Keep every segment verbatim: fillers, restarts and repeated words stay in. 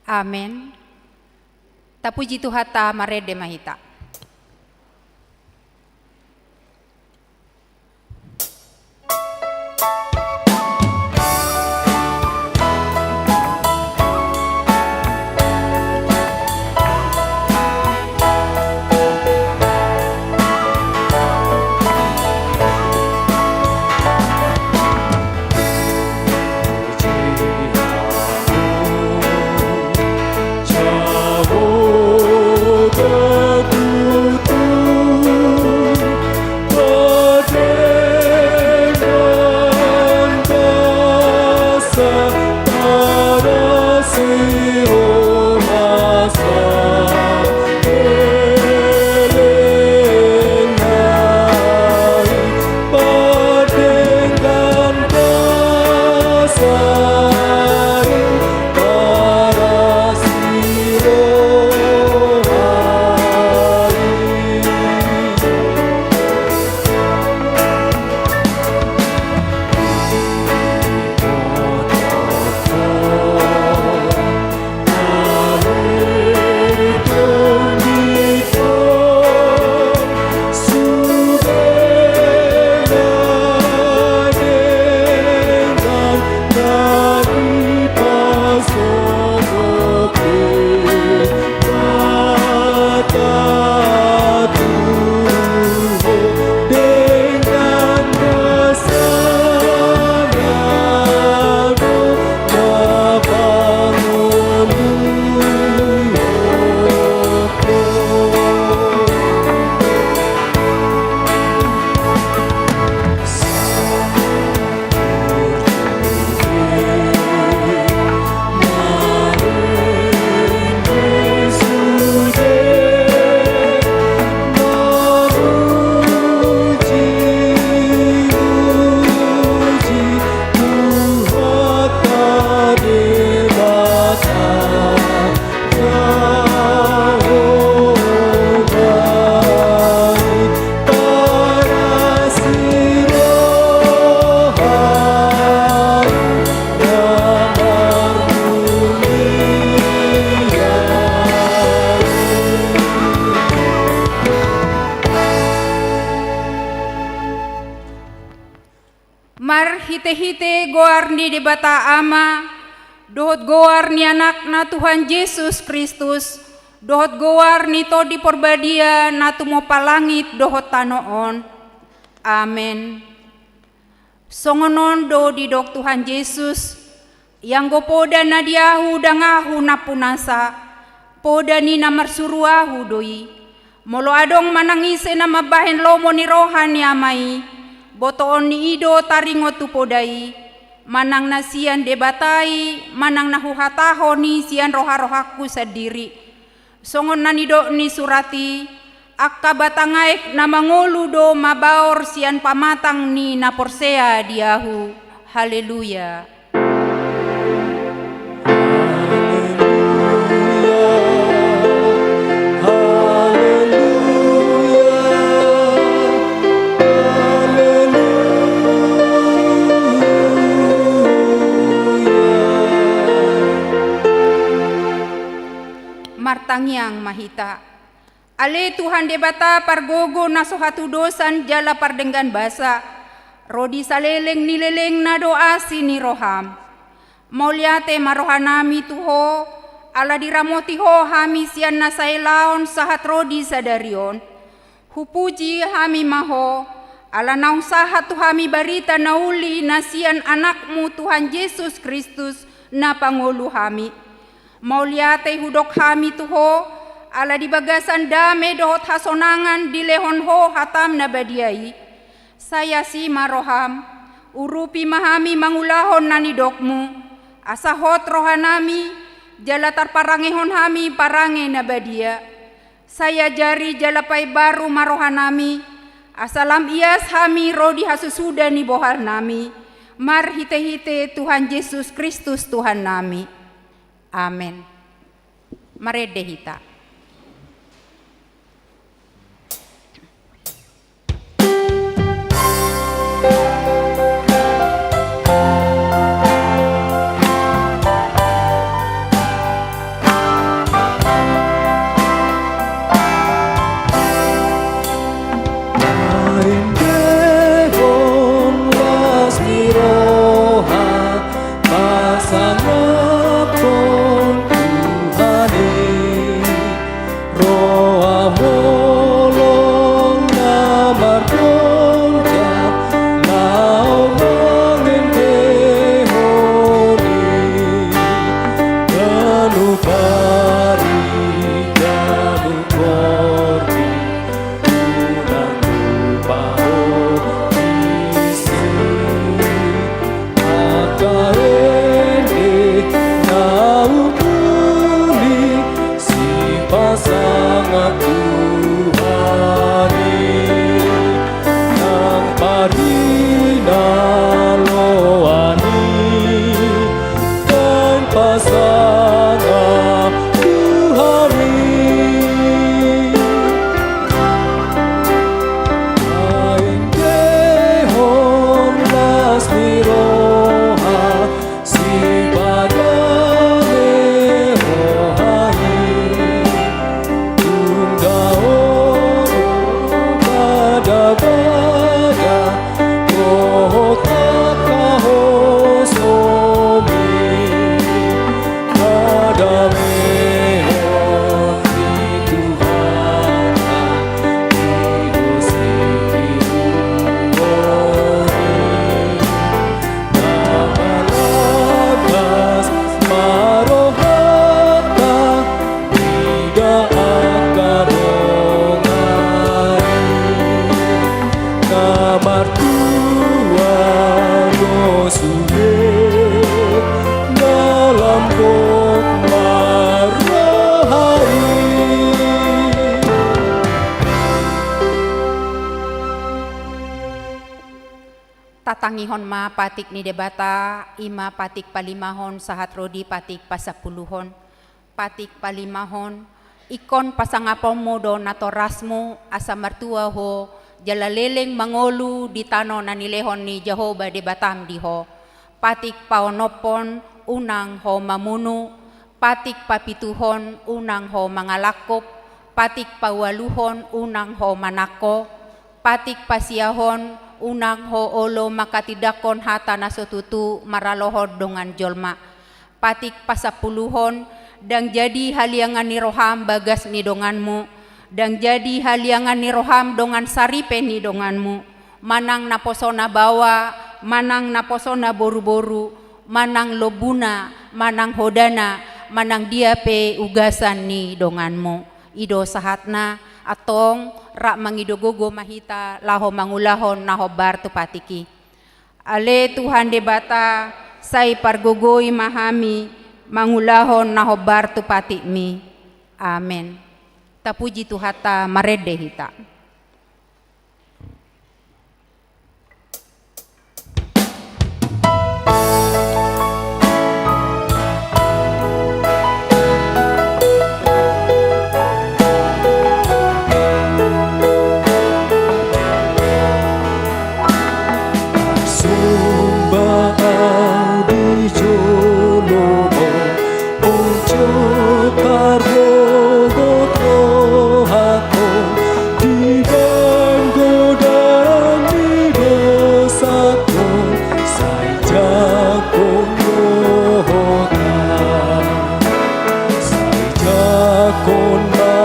Amen. Tapuji Tuhanta, marende ma hita. Marhitehite goar ni Debata Ama, dohot goar ni Anakna Tuhan Jesus Kristus, dohot goar ni Tondi Porbadia na tumompa langit dohot tano on. Amen. Songon on do didok Tuhan Jesus, ianggo poda na di ahu ndang ahu nampunasa, poda ni na marsuru ahu do i. Molo adong manang ise na mambahen lomo ni roha ni Ama i, botoon ni i do taringot tu poda i, manang na sian Debata i, manang na huhatahon i sian roharohangku sandiri. Songon na nidok ni surat i, angka batang aek na mangolu do mabaor sian pamatang ni na porsea di ahu. Haleluya. Martangiang ma hita. Ale Tuhan Debata pargogo na so hatudosan jala pardenggan basa, ro di saleleng ni lelengna do asi ni roham. Mauliate ma rohanami tu Ho, ala diramoti Ho hami sian na saelaon sahat ro di sadari on. Hupuji hami ma Ho, ala naung sahat tu hami barita na uli na sian Anakmu Tuhan Jesus Kristus na pangolu hami. Mauliate hudok hami tu Ho, ala di bagasan dame dohot hasonangan dilehon Ho hatam na badia i. Sai asi ma roham, urupi ma hami mangulahon na nidokmu, asa hot rohanami, jala tarparangehon hami parange na badia. Sai ajari jala paimbaru ma rohanami, asa lam ias hami ro di hasusuda ni bohalnami, marhitehite Tuhan Jesus Kristus Tuhannami. Amen. Marende hita. Tangihon ma patik ni Debata, i ma patik palimahon sahat ro di patik pasampuluhon. Patik palimahon, ingkon pasangaponmu do natorasmu, asa martua ho, jala leleng mangolu di tano na nilehon ni Jahowa Debatam di ho. Patik paonomhon, unang ho mamunu. Patik papituhon, unang ho mangalangkup. Patik paualuhon, unang ho manangko. Patik pasiahon, unang ho olo manghatindanghon hata na so tutu maralohon dongan jolma. Patik pasampuluhon, ndang jadi haliangan ni roham bagas ni donganmu, ndang jadi haliangan ni roham dongan saripe ni donganmu, manang naposona baoa, manang naposona boruboru, manang lombuna, manang hodana, manang dia pe ugasan ni donganmu. I do sahatna, antong rap mangido gogo ma hita laho mangulahon na hombar tu patik i. Ale Tuhan Debata, sai pargogoi ma hami mangulahon na hombar tu patikmi. Amen. Tapuji Tuhanta, marende hita. Sumba au di jolomu, unjuk pargogo rohangku, dibahen godang ni dosaku, sai jangkon rohangku. Sai jangkon ma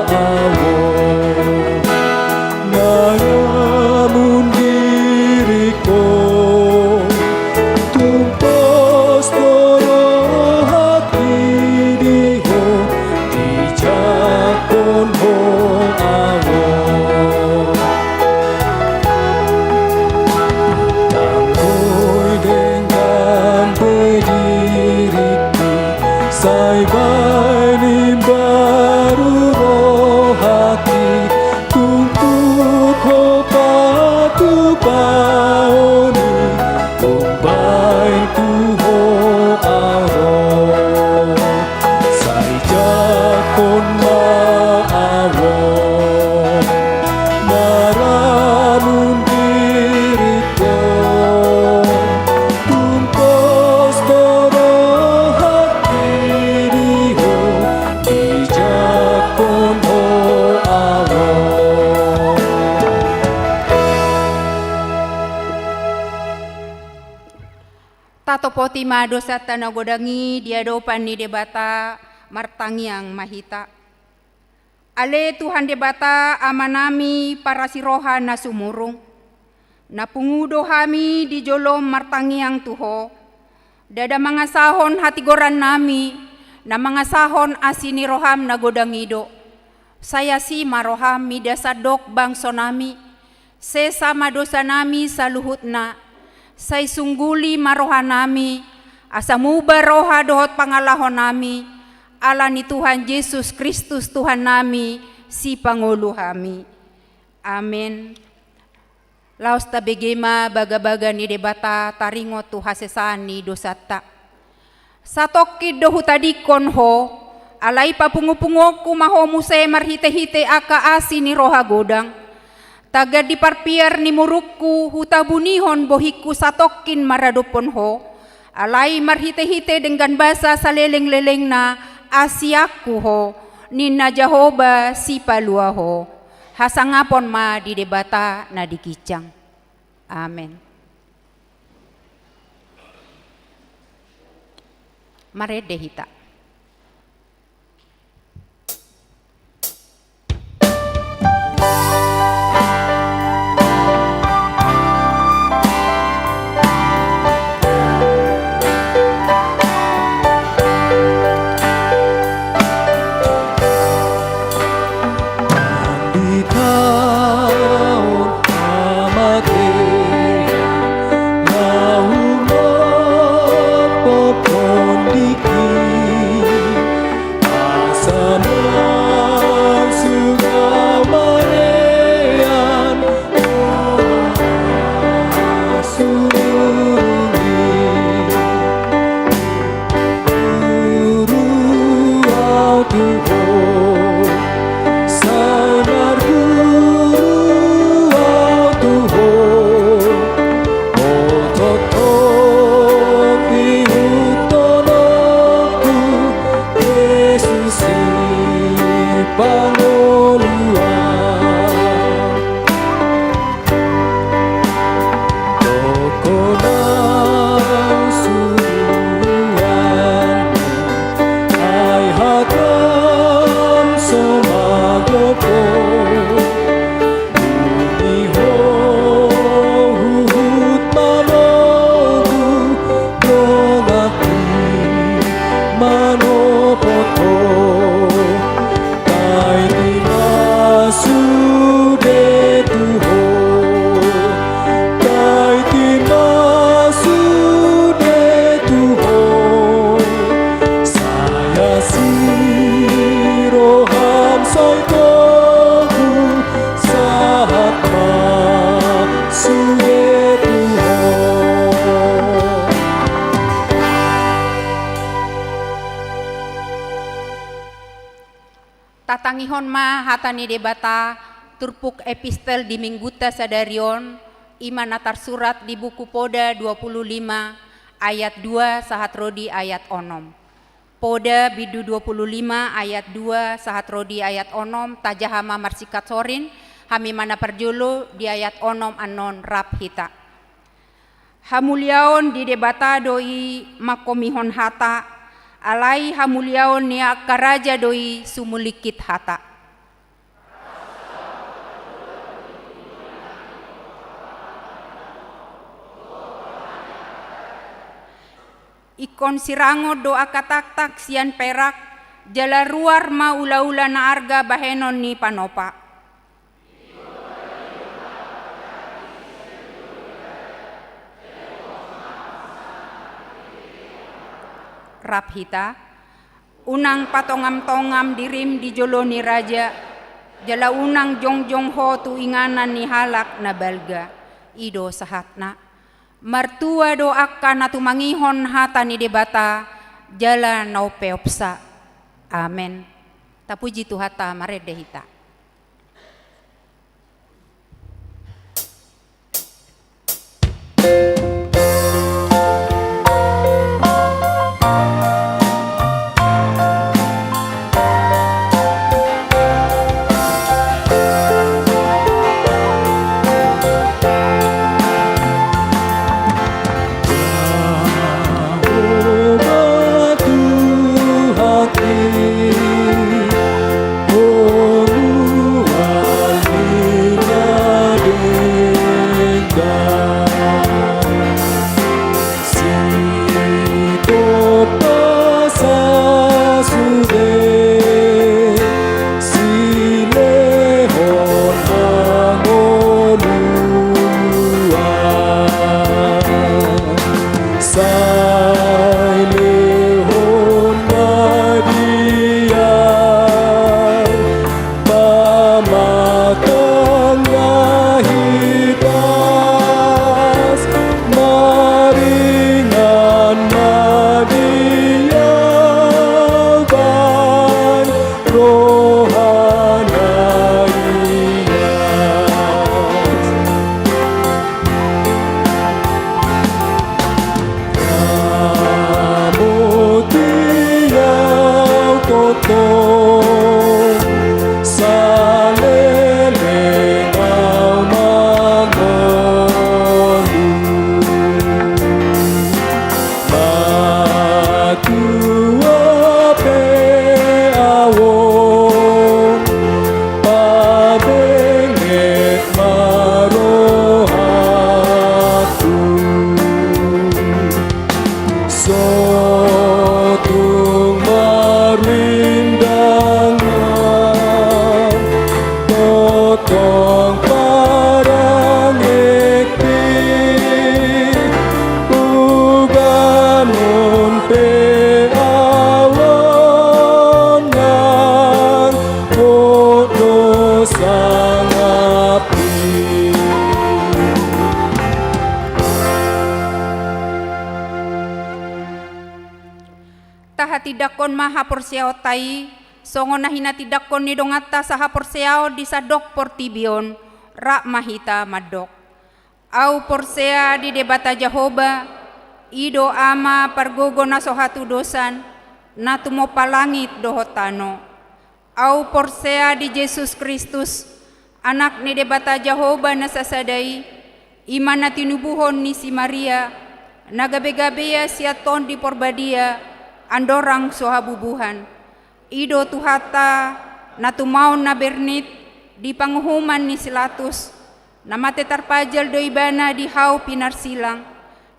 au, maramun diringku, tung pos do rohangki di ho, dijangkon ho au. Tanggoi denggan be diringki, sai bahen imbaru rohangki, tung tuk ho patupaon i, umbahen tu ho au ro. Sai jangkon ma au, maramun diringku, tung pos do rohangki di ho, dijangkon ho au. Tatopoti ma dosanta na godang i di adopan ni Debata, martangiang ma hita. Ale Tuhan Debata, Amanami parasi roha na sumurung, na pungu do hami di jolom martangiang tu Ho. Ndada mangasahon hatigorannami, na mangasahon asi ni roham na godang i do. Sai asi ma roham mida sandok bangsonami, sesa ma dosanami saluhutna, sai sungguli ma rohanami, asa muba roha dohot pangalahonami, ala ni Tuhan Jesus Kristus Tuhannami, Sipangolu hami. Amen. Laos tabege ma bagabaga ni Debata taringot tu hasesaan ni dosanta. Satongkin do hutadingkon ho, alai papungupunguonku ma ho muse marhitehite angka asi ni roha godang. Tagan di parpiar ni murungku hutabunihon bohingku satongkin maradophon ho, alai marhitehite denggan basa salelenglelengna asianku ho, ninna Jahowa Sipalua ho. Hasangapon ma di Debata na di ginjang. Amen. Marende hita. Di taon hamatean, na humophopon diki, Tatangihon ma hata ni Debata, turpuk epistel di minggunta sadari on, i ma na tarsurat di buku Poda dua puluh lima ayat dua sahat ro di ayat onom. Poda bindu dua puluh lima ayat dua sahat ro di ayat onom, tajaha ma marsingkat sorin, hami ma na parjolo di ayat onom annon rap hita. Hamuliaon di Debata do i mangkomihon hata, alai hamuliaon ni angka raja do i sumulingkit hata. Ingkon sirangon do angka taktak sian perak, jala ruar ma ulaula na arga bahenon ni panopa. Rap hita. Unang patongamtongam dirim di jolo ni raja, jala unang jongjong ho tu inganan ni halak na balga. I do sahatna. Martua do angka na tumangihon hata ni Debata, jala na umpeopsa. Amen. Tapuji Tuhanta, marende hita. Sai lehon ma di au pamatang na hipas, maringan ma di au bahen roha na ias. Ramoti au tongtong, saleleng au mangolu. Matua pe au on, pabenget ma rohangku. Sotung marindang, tongtong parangepi, uganon pe au on nang hot do sangapi. Tahatindangkon ma haporseaonta i, songon na hinatindangkon ni donganta sahaporseaon di sandok portibi on, rap ma hita mandok. Au porsea di Debata Jahowa, i do Ama pargogo na so hatudosan, na tumompa langit dohot tano. Au porsea di Jesus Kristus, Anak ni Debata Jahowa na sasada i, i ma na tinubuhon ni si Maria, na gabe-gabea sian Tondi Porbadia, andorang so habubuhan. I do Tuhanta, na tumaon na bernit di panguhuman ni si Latus, na mate tarpajal do ibana di hau pinarsilang,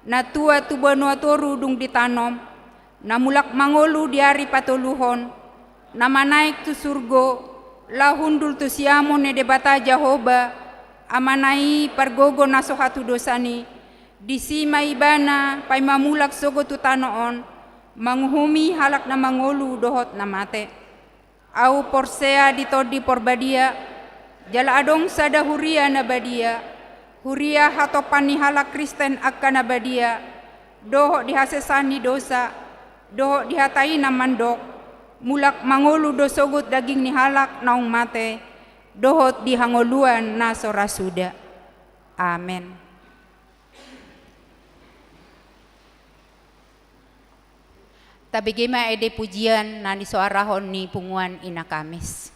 na tuat tu banua toru dung ditanom, na mulak mangolu di ari patoluhon, na manaek tu surgo, laho hundul tu siamun ni Debata Jahowa, Amana i pargogo na so hatudosan i, disi ma ibana paima mulak sogot tu tano on, manguhumi halak na mangolu dohot na mate. Au porsea di Tondi Porbadia, jala adong sada huria na badia, huria hatompa ni halak Kristen angka na badia, dohot di hasesaan ni dosa, dohot di hata i na mandok, Mulak mangolu do sogot daging ni halak naung mate, dohot di hangoluan na so ra suda. Amen. Tabege ma ende pujian na nisoarahon ni punguan Ina Kamis.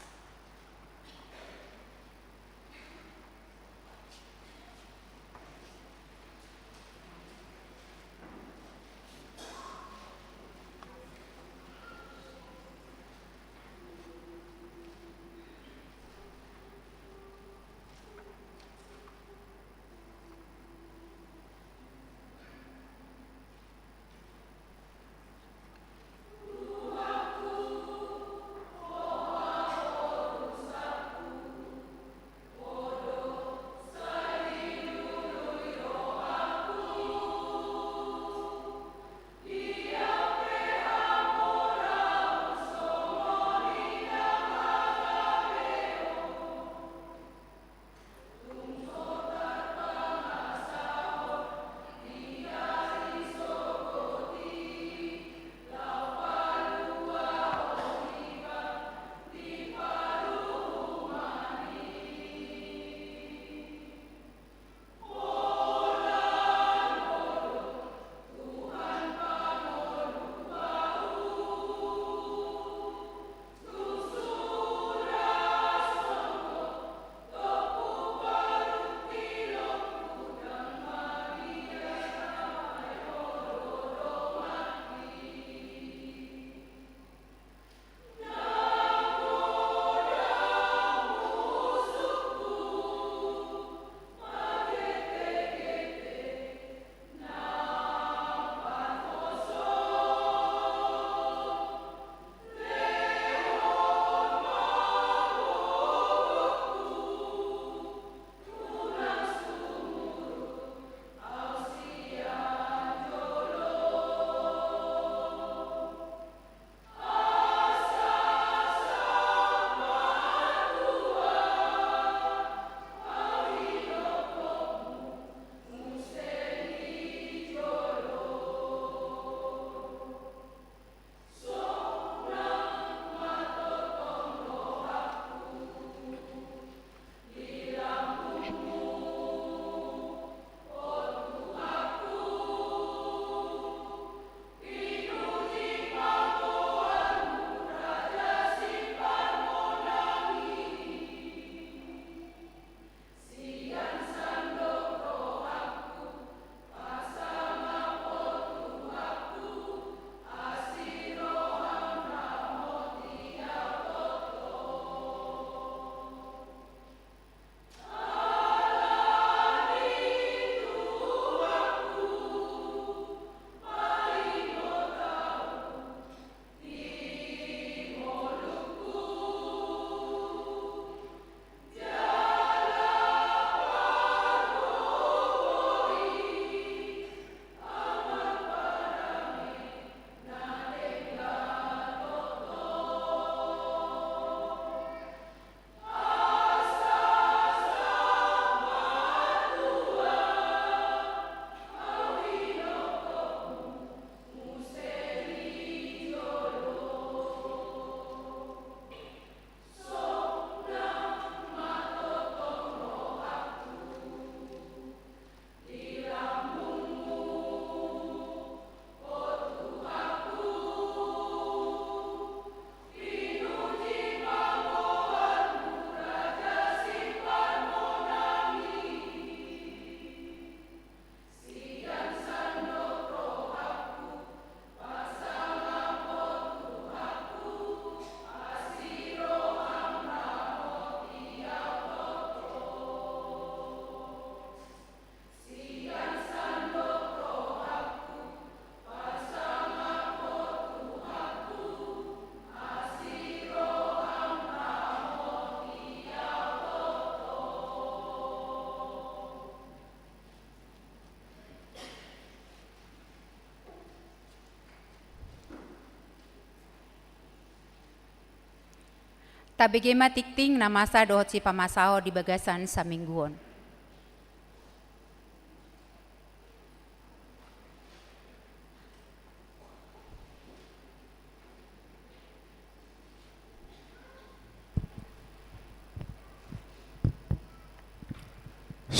Tabege ma tingting na masa dohot sipamasaho di bagasan saminggu on.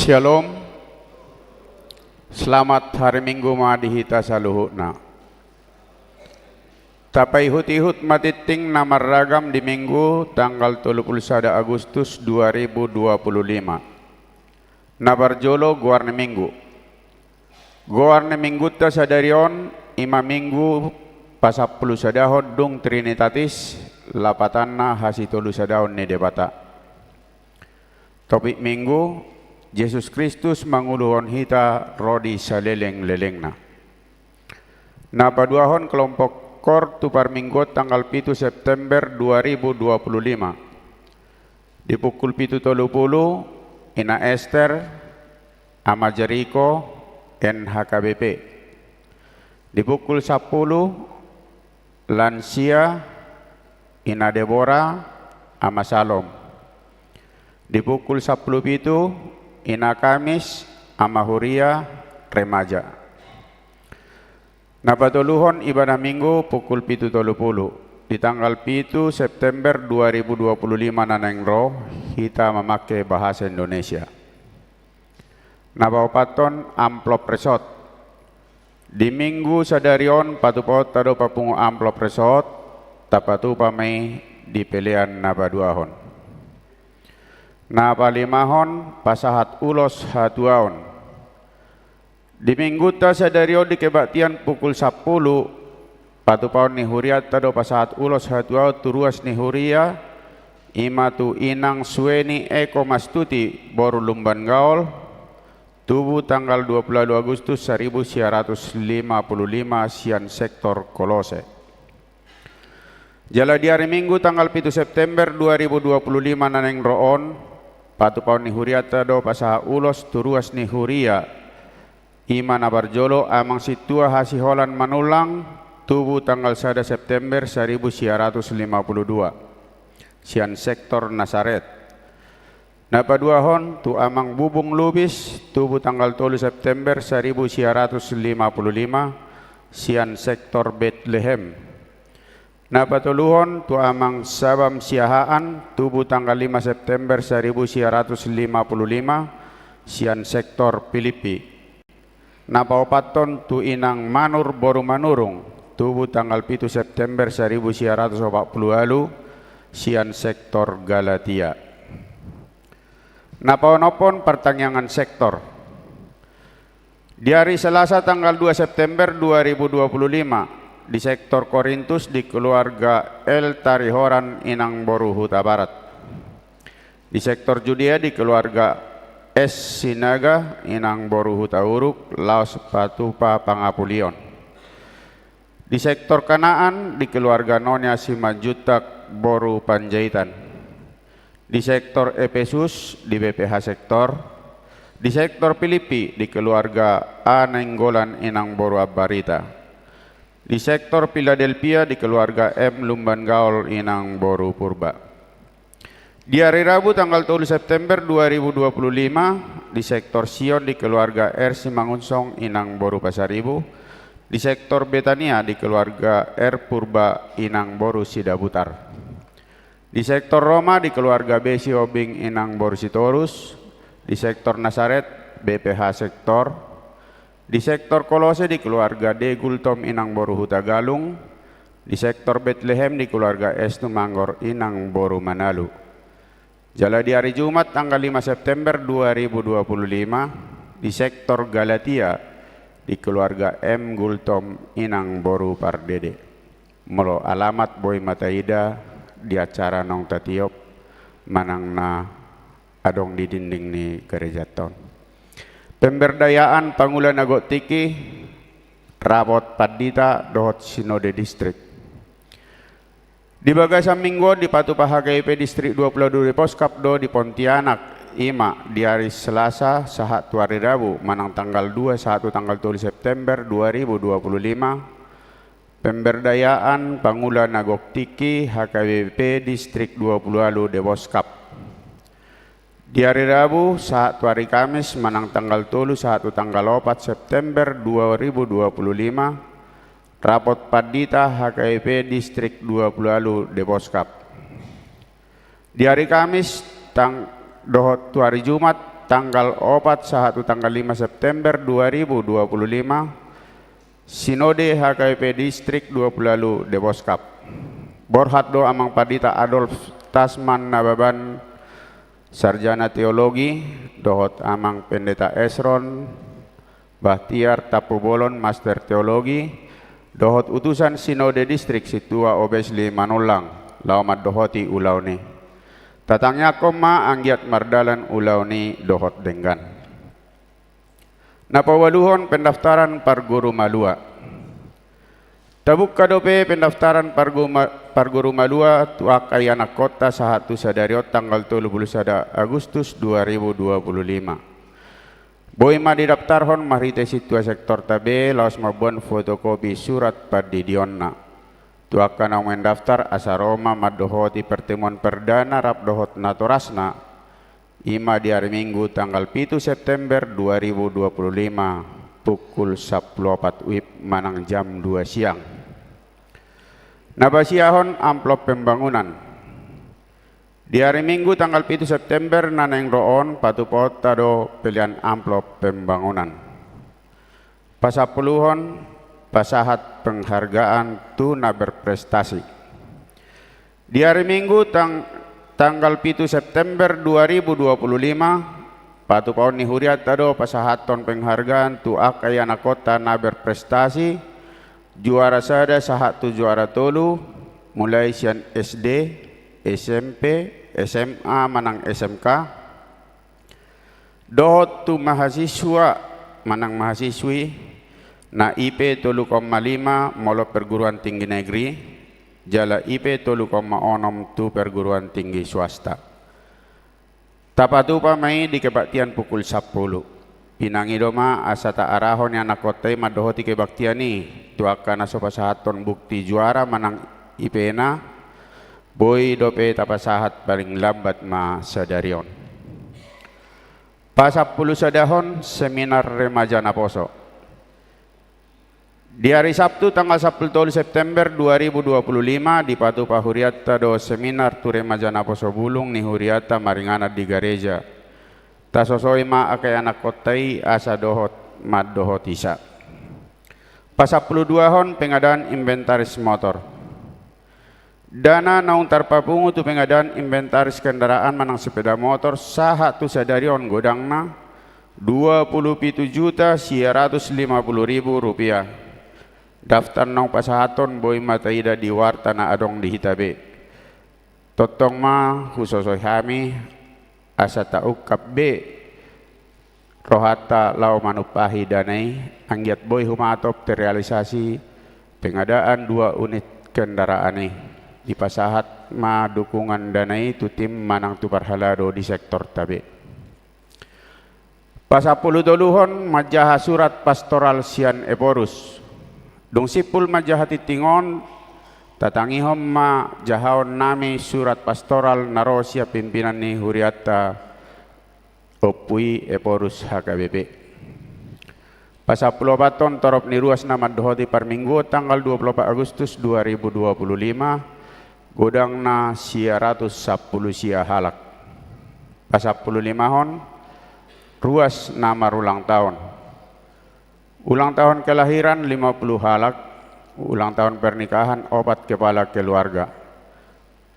Shalom. Selamat hari Minggu ma di hita saluhutna. Tapaihut-ihut ma tingting na marragam di Minggu tanggal tolu pulu sada Agustus dua ribu dua pulu lima. Na parjolo, goar ni Minggu. Goar ni Minggunta sadari on i ma Minggu pasampulu sadahon dung Trinitatis, lapatanna hasitolu sadaon ni Debata. Topik Minggu: Jesus Kristus manguluhon hita ro di saleleng-lelengna. Na paduahon, kelompok KOR tu parmingguon tanggal pitu September dua ribu dua pulu lima. Di pukul pitu tolu pulu, Ina Ester, Ama Jeriko, N H K B P. Di pukul sampulu, lansia, Ina Debora, Ama Salom. Di pukul sampulu pitu, Ina Kamis, Ama Huria, remaja. Na patoluhon, ibadah Minggu pukul pitu tolu pulu. Di tanggal pitu September dua ribu dua pulu lima na naeng ro, hita mamangke bahasa Indonesia. Na paopathon, amplop resort. Di Minggu sadari on patupahonta do papungu amplop resort, tapatupa ma i di pelean na paduahon. Na palimahon, pasahat ulos hatuaon. Di Minggunta sadari on di kebaktian pukul sampulu, patupahon ni hurianta do pasahat ulos hatuaon tu ruas ni huria, i ma tu Inang Sueni Eko Mastuti boru Lumban Gaol, tubu tanggal dua pulu ualu Agustus saribu sia ratus lima pulu lima, sian sektor Kolose. Jala di ari Minggu tanggal pitu September dua ribu dua pulu lima na naeng ro on, patupahon ni hurianta do pasahat ulos tu ruas ni huria, i ma na parjolo Amang Sintua Hasiholan Manullang, tubu tanggal sada September saribu sia ratus lima pulu dua, sian sektor Nasaret. Na paduahon tu Amang Bubung Lubis, tubu tanggal tolu September saribu sia ratus lima pulu lima, sian sektor Betlehem. Na patoluhon tu Amang Sabam Siahaan, tubu tanggal lima September saribu sia ratus lima pulu lima, sian sektor Pilippi. Na paopathon tu Inang Manur boru Manurung, tubu tanggal pitu September saribu sia ratus opat pulu ualu, sian sektor Galatia. Na paonomhon, partangiangan sektor. Di ari Selasa tanggal dua September dua ribu dua pulu lima, di sektor Korintus di keluarga L Tarihoran Inang boru Hutabarat. Di sektor Judea di keluarga S Sinaga Inang boru Hutauruk, laos patupa pangapulion. Di sektor Kanaan di keluarga Nonia Simanjuntak boru Panjaitan. Di sektor Epesus di B P H sektor. Di sektor Pilippi di keluarga A Nainggolan Inang boru Ambarita. Di sektor Piladelpia di keluarga M Lumban Gaol Inang boru Purba. Di ari Rabu tanggal tolu September dua ribu dua pulu lima, di sektor Sion di keluarga R Simangunsong Inang boru Pasaribu, di sektor Betania di keluarga R Purba Inang boru Sidabutar. Di sektor Roma di keluarga B Sihombing Inang boru Sitorus, di sektor Nasaret B P H sektor, di sektor Kolose di keluarga D Gultom Inang boru Hutagalung, di sektor Betlehem di keluarga S Tumanggor Inang boru Manalu. Jala di ari Jumat tanggal lima September dua ribu dua puluh lima, di sektor Galatia di keluarga M Gultom Inang boru Pardede. Molo alamat boi ma taida di acara naung tatiop manang na adong di dinding ni garejanta on. Pemberdayaan pangula na gok tingki, rapot pandita dohot sinode distrik. Di bagasan minggu on dipatupa H K I P distrik dua puluh ualu Deposkap do di Pontianak, i ma di ari Selasa sahat tu ari Rabu manang tanggal dua sahat tu tanggal tolu September dua ribu dua puluh lima, pemberdayaan pangula na gok tingki H K I P distrik dua puluh ualu Deposkap. Di ari Rabu sahat tu ari Kamis manang tanggal tolu sahat tu tanggal opat September dua ribu dua puluh lima, rapot pandita H K I P distrik dua puluh ualu Deposkap. Di ari Kamis tang dohot tu ari Jumat tanggal opat sahat tu tanggal lima September dua ribu dua puluh lima, Sinode H K B P Distrik dua puluh walu Deboskap. Borhat do Amang Pandita Adolf Tasman Nababan, Sarjana Teologi, dohot Amang Pendeta Esron Bahtiar Tampubolon, Master Teologi, dohot utusan Sinode Distrik Sintua O Besli Manullang, laho mandohoti ulaon i. Tatangiangkon ma anggiat mardalan ulaon i dohot denggan. Na paualuhon, pendaftaran parguru malua. Tabuka dope pendaftaran parguma-, parguru malua tu angka ianakkonta sahat tu sadari on tanggal tolu pulu sada Agustus dua ribu dua pulu lima. Boi ma didaftarhon marhite sintua sektorta be, laos mamboan fotokopi surat pandidionna. Tu angka naung mendaftar asa ro ma mandohoti pertemuan perdana rap dohot natorasna, i ma di ari Minggu tanggal pitu September dua ribu dua pulu lima, pukul sampulu opat wib manang jam dua siang. Na pasiahon amplop pembangunan. Di ari Minggu tanggal pitu September na naeng ro on, patupaonta do pelean amplop pembangunan. Pasampuluhon, pasahat penghargaan tu na berprestasi. Di ari Minggu tang-, tanggal pitu September dua ribu dua pulu lima, patupaon ni hurianta do pasahathon penghargaan tu angka ianakkonta na berprestasi, juara sada sahat tu juara tolu, mulai sian S D, S M P, S M A manang S M K, dohot tu mahasiswa manang mahasiswi na I P tolu koma lima molo perguruan tinggi negeri, jala I P tolu koma onom tu perguruan tinggi swasta. Tapatupa ma i di kebaktian pukul sampulu. Pinangido ma asa taarahon ianakkonta i mandohoti kebaktian i tu angka na so pasahathon bukti juara manang I P-na, boi dope tapasahat paling lambat ma sadari on. Pasampulu sadahon, seminar remaja naposo. Di ari Sabtu tanggal sampulu tolu September dua ribu dua pulu lima, dipatupa hurianta do seminar tu remaja naposo bulung ni hurianta maringanan di gareja. Tasosoi ma angka ianakkonta i asa dohot mandohoti sa. Pasampulu duahon, pengadaan inventaris motor. Dana naung tarpapungu tu pengadaan inventaris kendaraan manang sepeda motor sahat tu sadari on godangna dua pulu pitu juta sia ratus lima pulu ribu rupiah. Daftar naung pasahathon boi ma taida di warta na adong di hita be. Tongtong ma husosoi hami asa taungkap be rohanta laho manumpahi dana i, anggiat boi humatop terrealisasi pengadaan dua unit kendaraan i. Dipasahat ma dukungan dana i tu tim manang tu parhalado di sektorta be. Pasampulu toluhon, manjaha surat pastoral sian Ephorus. Dung simpul manjaha tingting on, tatangihon ma jahaon nami surat pastoral na ro sian pimpinan ni hurianta Ompu i Ephorus H K B P. Pasampulu opathon, torop ni ruas na mandohoti parmingguon tanggal dua pulu opat Agustus dua ribu dua pulu lima, godangna sia ratus sampulu sia halak. Pasampulu limahon, ruas na marulang taon. Ulang tahun kelahiran lima puluh halak, ulang tahun pernikahan opat kepala keluarga.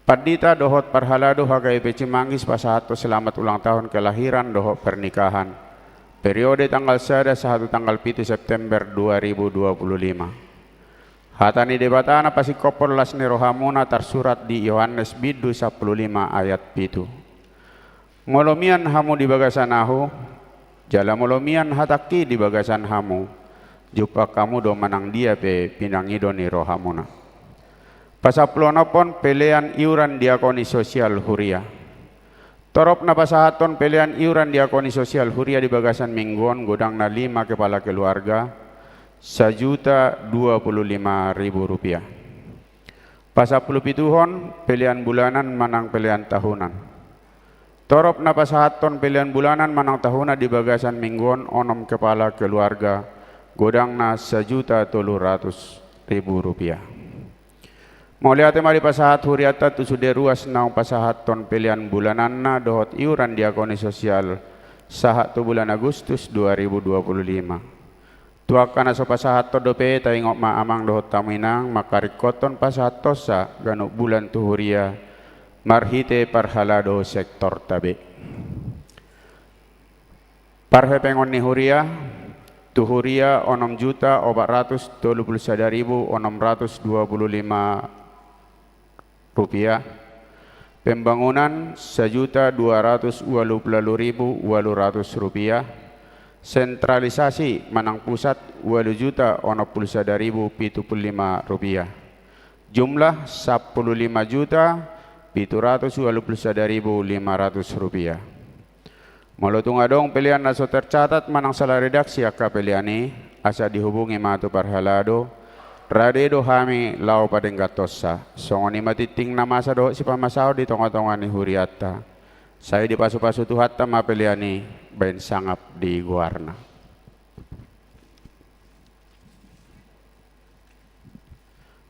Pandita dohot parhalado H K B P Cimanggis pasahathon selamat ulang tahun kelahiran dohot pernikahan, periode tanggal sada sahat tu tanggal pitu September dua ribu dua puluh lima. Hata ni Debata na pasingkophon las ni rohamuna tarsurat di Yohanes bindu sampulu lima ayat pitu. Molo mian hamu di bagasan ahu, jala molo mian hatangki di bagasan hamu, jumpang hamu do manang dia pe pinangido ni rohamuna. Pasampulu onomhon, pelean iuran diakoni sosial huria. Torop na pasahathon pelean iuran diakoni sosial huria di bagasan minggu on godangna lima kepala keluarga, sajuta dua puluh lima ribu rupiah. Pasampulu pituhon, pelean bulanan manang pelean tahunan. Torop na pasahathon pelean bulanan manang tahunan di bagasan minggu on onom kepala keluarga, godangna sajuta tolu ratus ribu rupiah. Mauliate ma dipasahat hurianta tu sude ruas naung pasahathon pelean bulananna dohot iuran diakoni sosial sahat tu bulan Agustus dua ribu dua puluh lima. Tu angka na so pasahathon dope, taingot ma amang dohot hamu inang, mangkaringkothon pasahathonsa ganup bulan tu huria, marhite parhalado sektorta be. Parhepengon ni huria, tu huria onom juta opat ratus tolu pulu sada ribu onom ratus dua pulu lima rupiah. Pembangunan sajuta dua ratus ualu pulu ualu ribu ualu ratus rupiah. Sentralisasi manang pusat ualu juta onom pulu sada ribu pitu pulu lima rupiah. Jumlah sampulu lima juta pitu ratus ualu pulu sada ribu lima ratus rupiah. Molo tung adong pelean na so tercatat manang sala redaksi angka pelean i, asa dihubungi ma tu parhalado, rade do hami laho padengganhonsa. Songon i ma tingting na masa dohot sipamasaon di tongatonga ni hurianta. Sai dipasupasu Tuhanta ma pelean i baen sangap di goarna.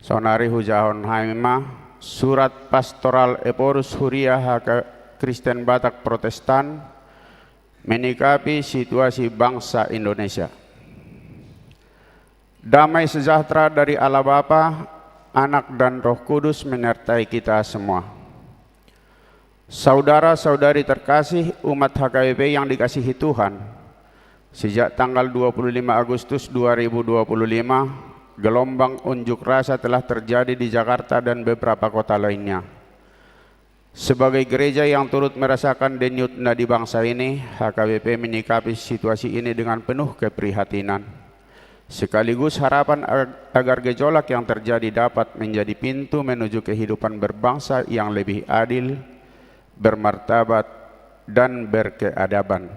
Saonari hujahahon hami ma surat pastoral Ephorus Huria H K Kristen Batak Protestan menyikapi situasi bangsa Indonesia. Damai sejahtera dari Allah Bapa, Anak, dan Roh Kudus menyertai kita semua. Saudara-saudari terkasih, umat H K B P yang dikasihi Tuhan, sejak tanggal dua puluh lima Agustus dua ribu dua puluh lima, gelombang unjuk rasa telah terjadi di Jakarta dan beberapa kota lainnya. Sebagai gereja yang turut merasakan denyut nadi bangsa ini, H K B P menyikapi situasi ini dengan penuh keprihatinan. Sekaligus harapan ag-, agar gejolak yang terjadi dapat menjadi pintu menuju kehidupan berbangsa yang lebih adil, bermartabat, dan berkeadaban.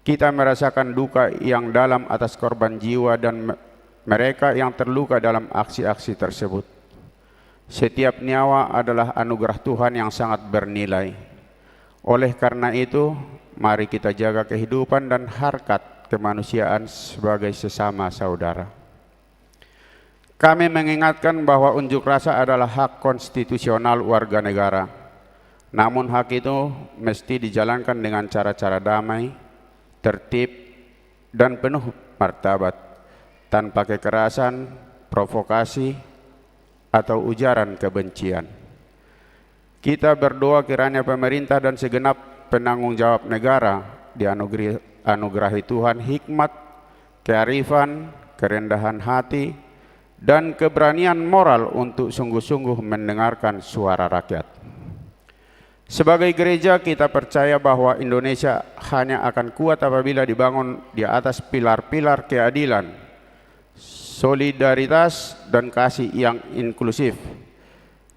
Kita merasakan duka yang dalam atas korban jiwa dan me-, mereka yang terluka dalam aksi-aksi tersebut. Setiap nyawa adalah anugerah Tuhan yang sangat bernilai. Oleh karena itu, mari kita jaga kehidupan dan harkat kemanusiaan sebagai sesama saudara. Kami mengingatkan bahwa unjuk rasa adalah hak konstitusional warga negara. Namun, hak itu mesti dijalankan dengan cara-cara damai, tertib, dan penuh martabat, tanpa kekerasan, provokasi, atau ujaran kebencian. Kita berdoa kiranya pemerintah dan segenap penanggung jawab negara dianugeri-, anugerahi Tuhan hikmat, kearifan, kerendahan hati, dan keberanian moral untuk sungguh-sungguh mendengarkan suara rakyat. Sebagai gereja, kita percaya bahwa Indonesia hanya akan kuat apabila dibangun di atas pilar-pilar keadilan, solidaritas, dan kasih yang inklusif.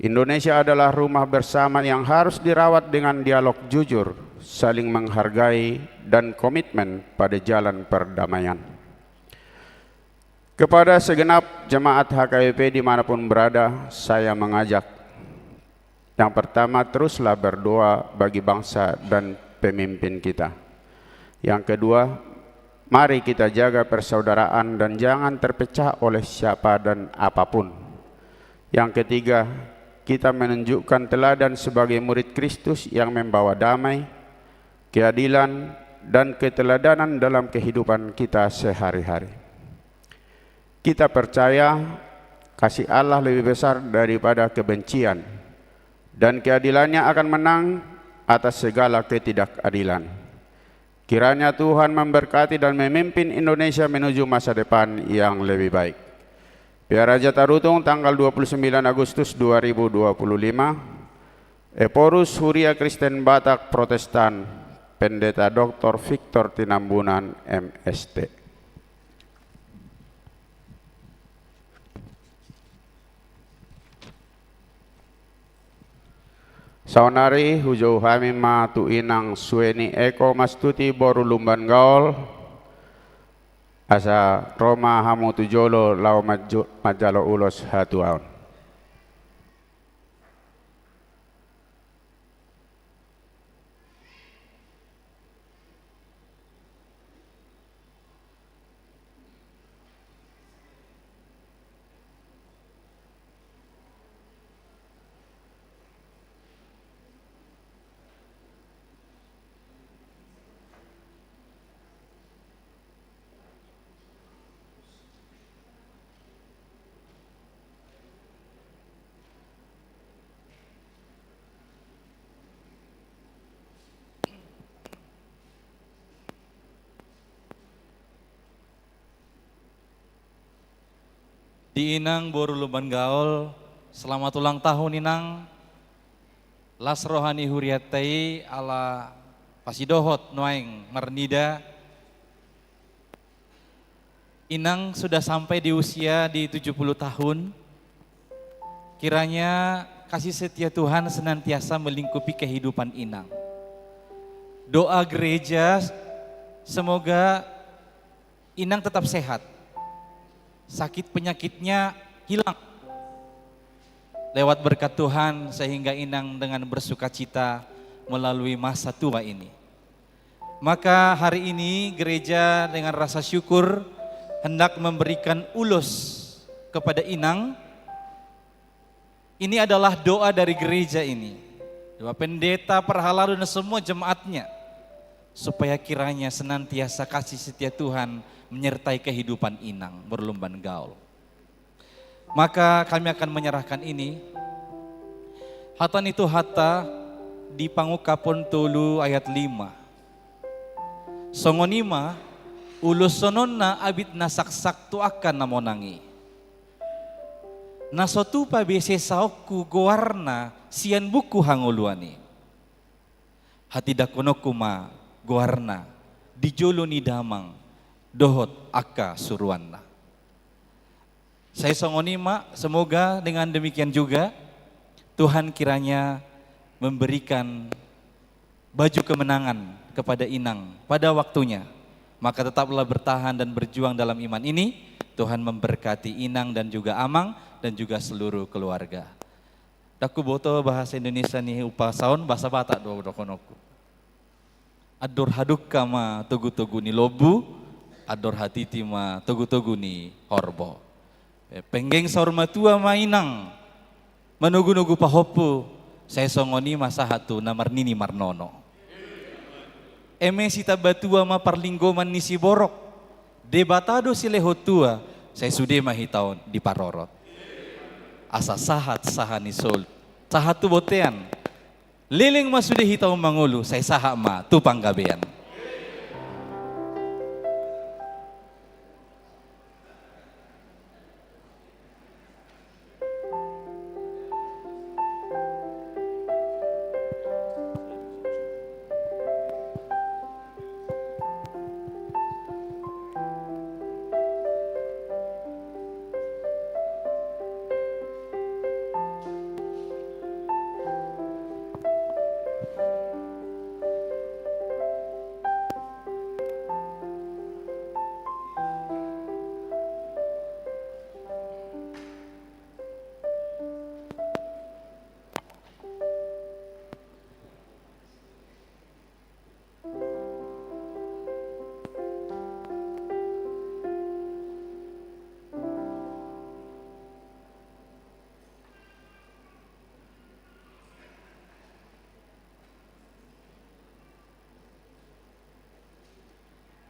Indonesia adalah rumah bersama yang harus dirawat dengan dialog jujur, saling menghargai, dan komitmen pada jalan perdamaian. Kepada segenap jemaat H K B P dimanapun berada, saya mengajak, yang pertama, teruslah berdoa bagi bangsa dan pemimpin kita. Yang kedua, mari kita jaga persaudaraan dan jangan terpecah oleh siapa dan apapun. Yang ketiga, kita menunjukkan teladan sebagai murid Kristus yang membawa damai, keadilan, dan keteladanan dalam kehidupan kita sehari-hari. Kita percaya kasih Allah lebih besar daripada kebencian, dan keadilannya akan menang atas segala ketidakadilan. Kiranya Tuhan memberkati dan memimpin Indonesia menuju masa depan yang lebih baik. Pearaja Tarutung, tanggal dua puluh sembilan Agustus dua ribu dua puluh lima, Ephorus Huria Kristen Batak Protestan, Pendeta Doktor Victor Tinambunan, M.St. Saonari hujou hami ma tu inang Sueni Eko Mastuti boru Lumban Gaol, asa ro ma hamu tu jolo laho manjo-, manjalo ulos hatuaon. Di inang boru Lumban Gaol, selamat ulang tahun inang. Las roha ni hurianta i ala pasidohot nuaeng marnida. Inang sudah sampai di usia di tujuh puluh tahun. Kiranya kasih setia Tuhan senantiasa melingkupi kehidupan inang. Doa gereja, semoga inang tetap sehat. Sakit penyakitnya hilang lewat berkat Tuhan, sehingga inang dengan bersukacita melalui masa tua ini. Maka hari ini gereja dengan rasa syukur hendak memberikan ulos kepada inang. Ini adalah doa dari gereja ini. Doa pendeta, parhalado, dan semua jemaatnya. Supaya kiranya senantiasa kasih setia Tuhan menyertai kehidupan inang boru Lumban Gaol. Maka kami akan menyerahkan ini. Hata ni Tuhanta di Pangungkapon tolu ayat lima. Songon i ma, uloshononna abit na saksak tu angka na monang i. Na so tupa be sesaonku goarna sian buku hangoluan i. Hatindangkononku ma goarna di jolo ni damang dohot angka suruanna. Sai songon i ma, semoga dengan demikian juga Tuhan kiranya memberikan baju kemenangan kepada inang pada waktunya. Maka tetaplah bertahan dan berjuang dalam iman ini. Tuhan memberkati inang dan juga amang dan juga seluruh keluarga. Ndang huboto bahasa Indonesia ni umpasa on, bahasa Batak do dohononku. Andor hadungka ma togutogu ni lombu, andor hatiti ma togutogu ni horbo. Eh, penggeng saur matua ma inang manogunogu pahompu, sai songon i ma sahat tu na marnini marnono. Eme sitambatua ma parlinggoman ni siborok, Debata do silehon tua, sai sude ma hita on diparorot. Asa sahat sahat ni solu, sahat tu bontean. Leleng ma sude hita on mangolu, sai sahat ma tu panggabean.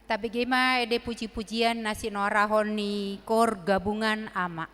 Tabege ma ende pujipujian na sinoarahon ni Kor Gabungan Ama.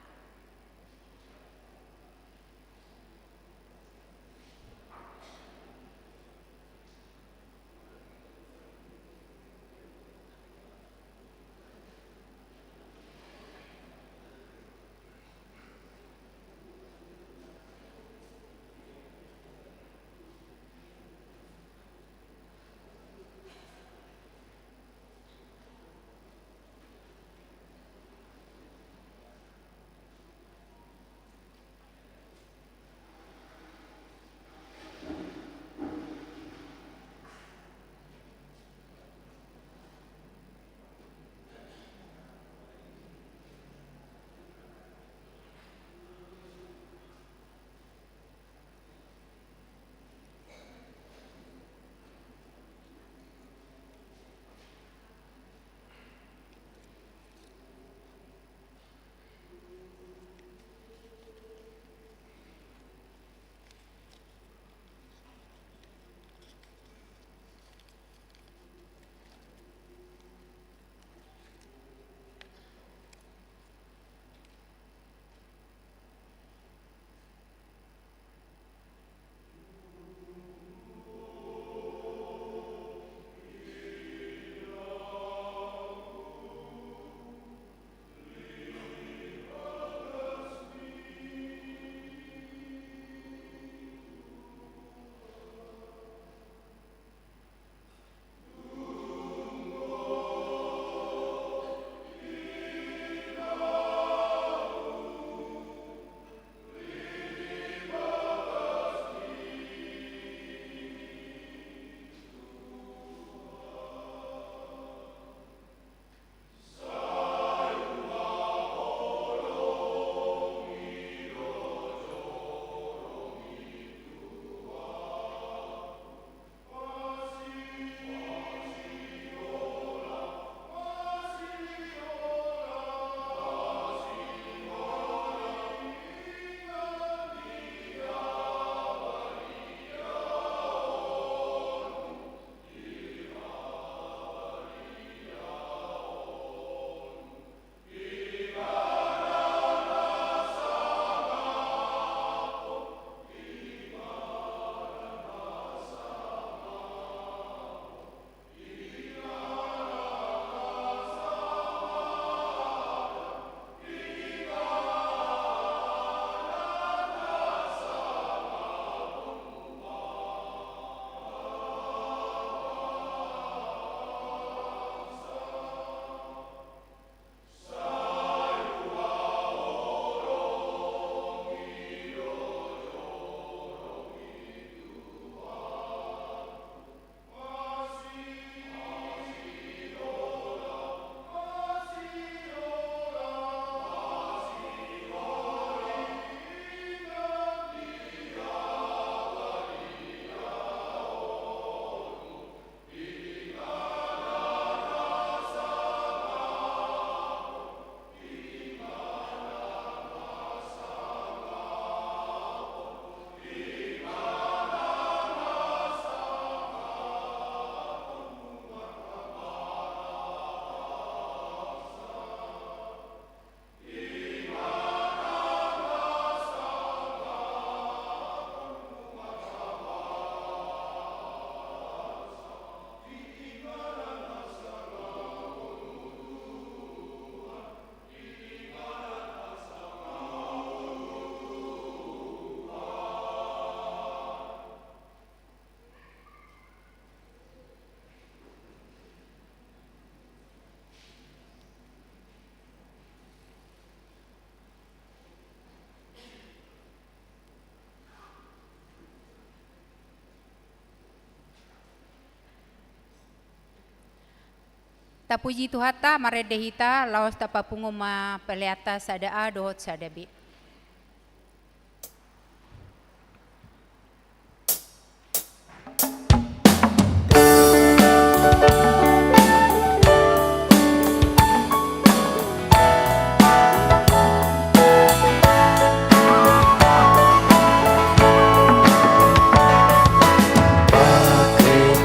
Tapuji Tuhanta, marende hita, laos tapapungu ma peleanta sada A dohot sada B.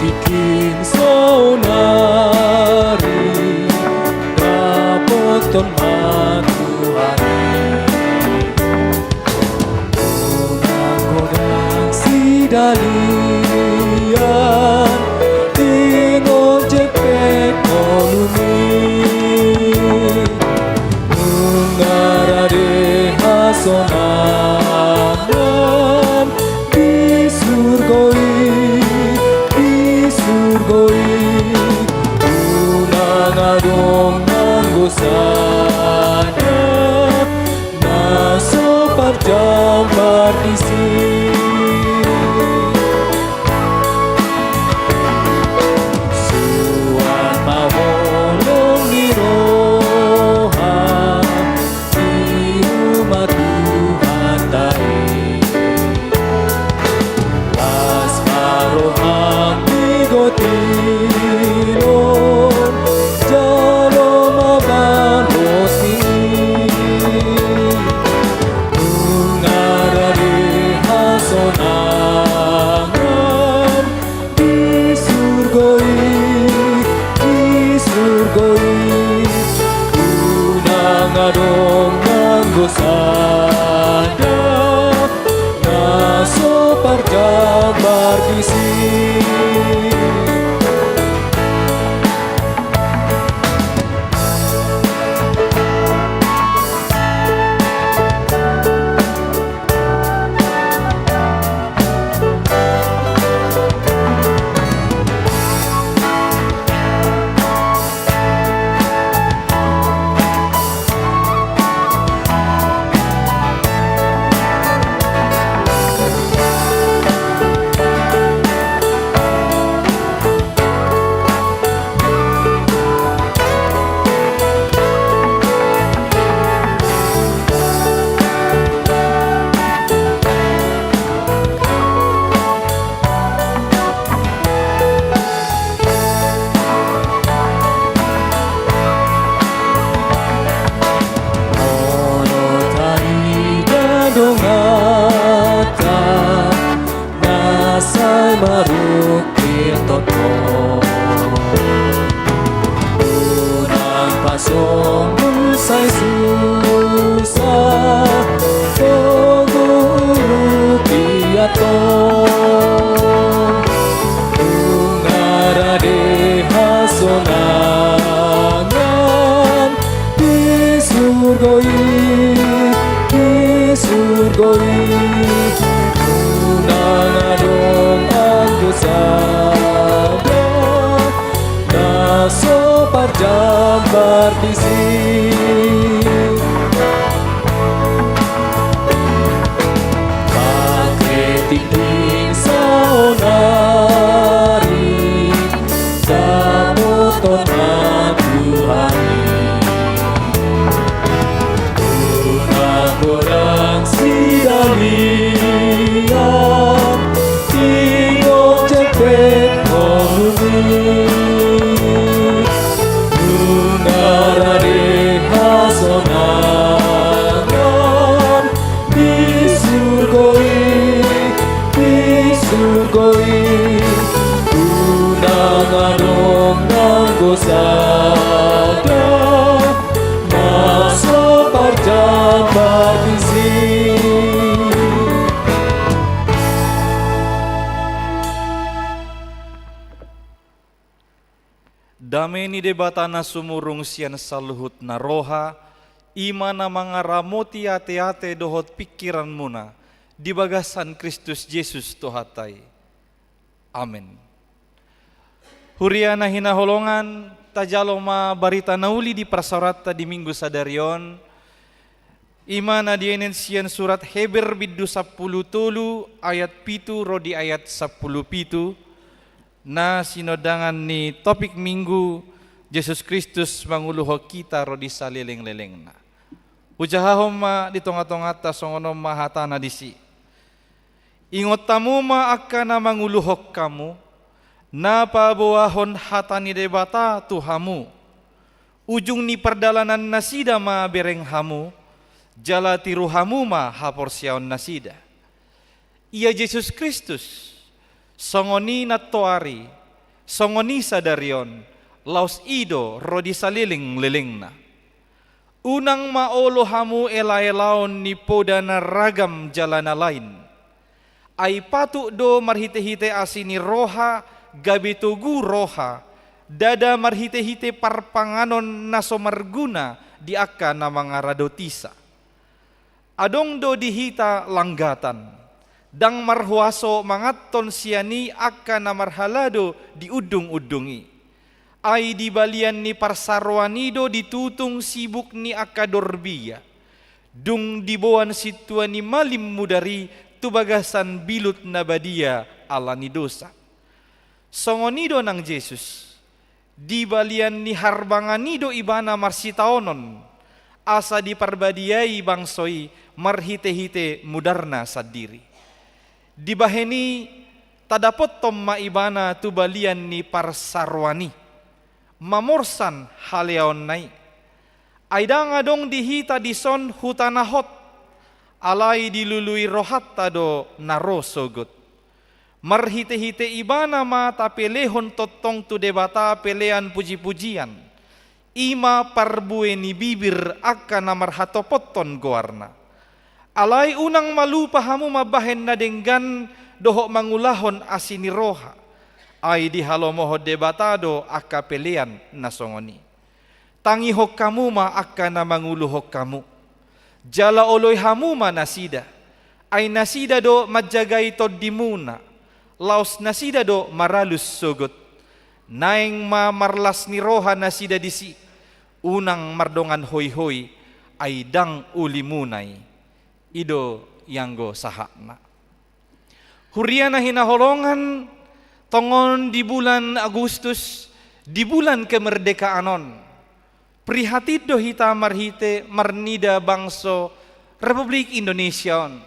Tingki saonari dapothon ma Tuhan i. Unang godang sidalian, ingot jempek ngolumi. Nunga rade hasonangan di surgo i, di surgo i. Unang adong nanggo sada na so parjambar disi. Suan ma holong ni roha di uma Tuhanta i. Las ma roham di gotilon jalo ma balos ni. Nunga rade hasonangan di surgo i, di surgo i. Unang adong nanggo sada na so parjambar disi. Molo tarida donganta na sai marungkil tongtong, unang pasombu sai susah, togu urupi antong. Nunga rade hasonangan di surgo i, di surgo i. Unang adong nanggo sada na so parjambar disi. Pake tingki saonari dapothon ma Tuhan i. Unang godang sidalian, ingot jempek ngolumi. Nunga rade hasonangan di surgo i, di surgo i. Unang adong nanggo sada na so parjambar disi. Dame ni Debata na sumurung sian saluhut na roha, i ma na mangaramoti ateate dohot pingkiranmuna di bagasan Kristus Jesus Tuhanta i. Amen. Huria na hinaholongan, tajalo ma barita na uli di parsaoranta di Minggu sadari on, i ma na dienet sian surat Heber bindu sampulu tolu ayat pitu ro di ayat sampulu pitu, na sinondangan ni topik Minggu, Jesus Kristus manguluhon hita ro di salelenglelengna. Hujahahon ma di tongatonganta songon on ma hatana disi: Ingot hamu ma angka na manguluhon hamu, na paboahon hata ni Debata tu hamu. Ujung ni pardalanan nasida ma bereng hamu, jala tiru hamu ma haporseaon nasida. Ia Jesus Kristus, songon i nantoari, songon i sadari on, laos i do ro di salelenglelengna. Unang ma olo hamu elaelaon ni poda na ragam jala na lain. Ai patut do marhitehite asi ni roha, gabe togu roha, ndada marhitehite parpanganon na so marguna di angka na mangaradotisa. Adong do di hita langgatan, ndang marhuaso manganhon sian i angka na marhalado di undungundung i. Ai di balian ni parsaroan i do ditutung sibuk ni angka dorbia, dung diboan sintua ni malim mudar i tu bagasan bilut na badia ala ni dosa. Songon i do nang Jesus, di balian ni harbangan i do ibana marsitaonon, asa diparbadiai bangso i marhitehite mudarna sandiri. Dibahen i tadapothon ma ibana tu balian ni parsaroan i, mamorsan haleaonna i. Ai ndang adong di hita dison huta na hot, alai dilului rohanta do na ro sogot. Marhitehite ibana ma tapelehon tongtong tu Debata pelean pujipujian. I ma parbue ni bibir angka na marhatopothon goarna. Alai unang ma lupa hamu mambahen na denggan dohot mangulahon asi ni roha. Ai dihalomohon Debata do angka pelean na songon i. Tangihon hamu ma angka na manguluhon hamu. Jala oloi hamu ma nasida. Ai nasida do manjagai tondimuna. Laos nasida do maralus sogot. Naeng ma marlas ni roha nasida disi. Unang mardongan hoihoi, ai ndang ulimuna i. I do ianggo sahatna. Huria na hinaholongan, tongon di bulan Agustus, di bulan kemerdekaan on, prihatin do hita marhite marnida bangso Republik Indonesia on.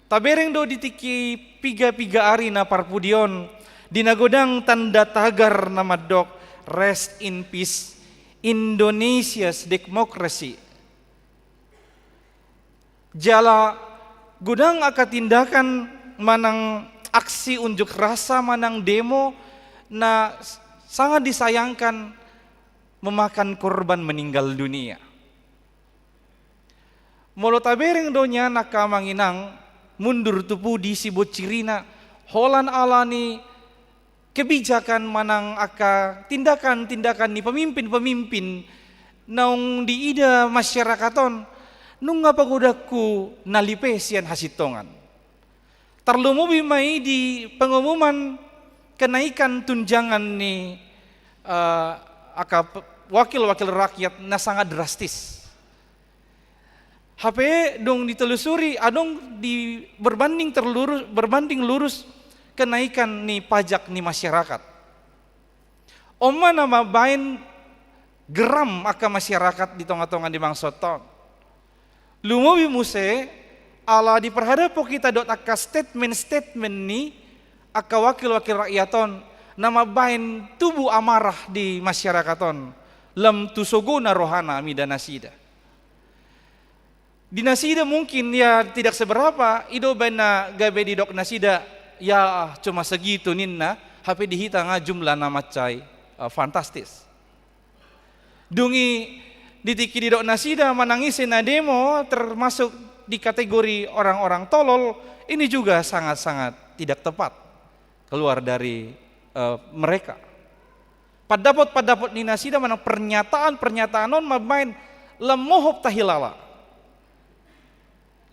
Tabereng do di tingki pigapiga ari na parpudi on, di na godang tanda tagar na mandok, "Rest in peace, Indonesia's democracy." Jala godang angka tindakan manang aksi unjuk rasa manang demo na s-, sangat disayangkan, memakan korban meninggal dunia. Molo tabereng do nian angka amang inang mundur tu pudi sibocirina, holan ala ni kebijakan manang angka tindakan-tindakan ni pemimpin-pemimpin naung diida masyarakat on, nunga pagodangku na lipe sian hasintongan. Tarlumobi ma i di pengumuman kenaikan tunjangan ni, eh, angka pe-, wakil-wakil rakyat na sangat drastis. Hape dung ditelusuri, adong di berbanding terlurus, berbanding lurus kenaikan ni pajak ni masyarakat. On ma na mambaen geram angka masyarakat di tongatonga ni bangsonta on. Lumobi muse, ala diparhadaphon hita dohot angka statement-statement ni angka wakil-wakil rakyat on, na mambaen tubu amarah di masyarakat on, lam tu sogona rohana mida nasida. Di nasida mungkin, ya, tidak seberapa, i do baen na gabe didok nasida, ya, cuma segitu ninna, hape di hita nga jumlah na mansai, eh, fantastis. Dung i di tingki didok nasida manang ise na demo, termasuk di kategori orang-orang tolol, ini juga sangat-sangat tidak tepat keluar dari, eh, mereka. Pandapot-pandapot ni nasida manang pernyataan-pernyataan on mambaen lam mohop tahilala.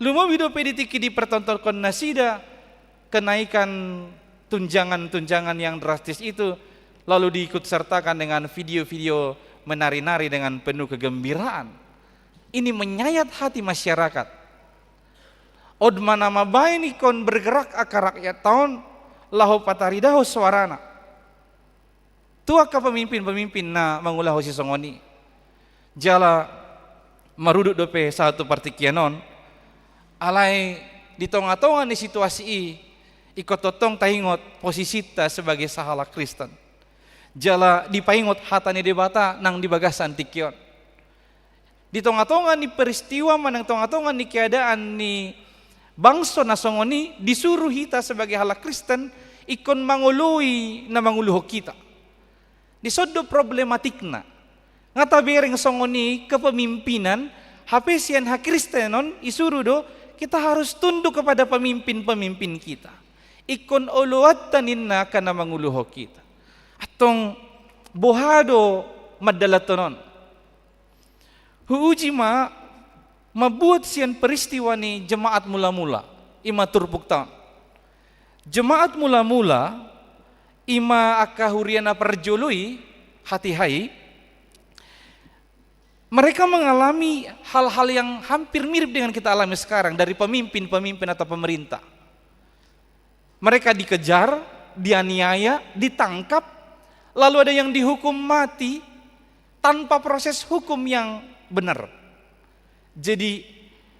Lumobi dope di tingki dipertontonkan nasida kenaikan tunjangan-tunjangan yang drastis itu, lalu diikut sertakan dengan video-video menari-nari dengan penuh kegembiraan. Ini menyayat hati masyarakat. On ma na mambaen ingkon bergerak angka rakyat on laho pataridahon soarana. tu angka pemimpin-pemimpin na mangulahon sisongon i. Jala marudut dope sahat tu partingkian on, alai di tonga-tonga ni situasi i, ingkon tongtong taingot posisinta sebagai sahalak Kristen. Jala dipaingot hata ni Debata nang di bagasan tingki on. Di tonga-tonga ni peristiwa manang tonga-tonga ni keadaan ni bangso na songon i, disuru hita sebagai halak Kristen ingkon mangoloi na manguluhon hita. Dison do problematikna. Nga tabereng songon i kepemimpinan, hape sian hakristenon isuru do, kita harus tunduk kepada pemimpin-pemimpin kita. Ingkon oloanta ninna angka na manguluhon hita. Antong boha do mandalanhon on? Huuji ma mambuat sian peristiwa ni jemaat mula-mula, i ma turpukta on. Jemaat mula-mula, i ma angka huria na parjolo i, hatiha i, mereka mengalami hal-hal yang hampir mirip dengan kita alami sekarang dari pemimpin-pemimpin atau pemerintah. Mereka dikejar, dianiaya, ditangkap, lalu ada yang dihukum mati tanpa proses hukum yang benar. Jadi,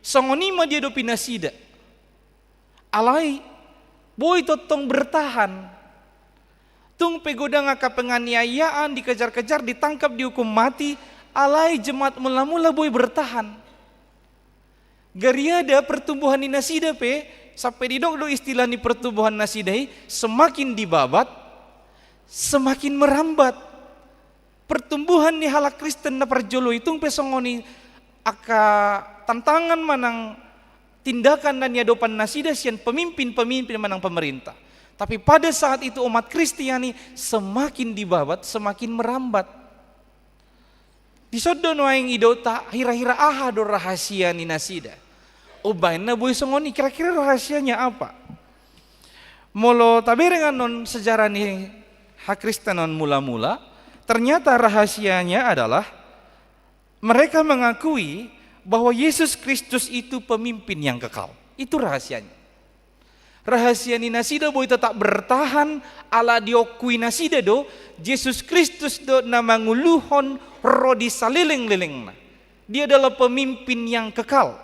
songon i ma diadopi nasida. Alai, boi tongtong bertahan. Tung pe godang angka penganiayaan, dikejar-kejar, ditangkap, dihukum mati, alai jemaat mula-mula boi bertahan. Gariada pertumbuhan ni nasida pe, sampe didok do istilah ni pertumbuhan nasida i, semakin dibabat, semakin merambat. Pertumbuhan ni halak Kristen na parjolo i tung pe songon i, angka tantangan manang tindakan na niadopan nasida sian pemimpin-pemimpin manang pemerintah. Tapi pada saat itu umat Kristian i semakin dibabat, semakin merambat. Dison do nuaeng didok hira-hira aha do rahasia ni nasida. Umbahen na boi songon i, kira-kira rahasianya apa? Molo tabereng annon sejarah ni hakristenon mula-mula, ternyata rahasianya adalah mereka mengakui bahwa Yesus Kristus itu pemimpin yang kekal. Itu rahasianya. Rahasia ni nasida boi tetap bertahan, ala diakui nasida do, Jesus Kristus do na manguluhon ro di saleleng-lelengna. Dia adalah pemimpin yang kekal.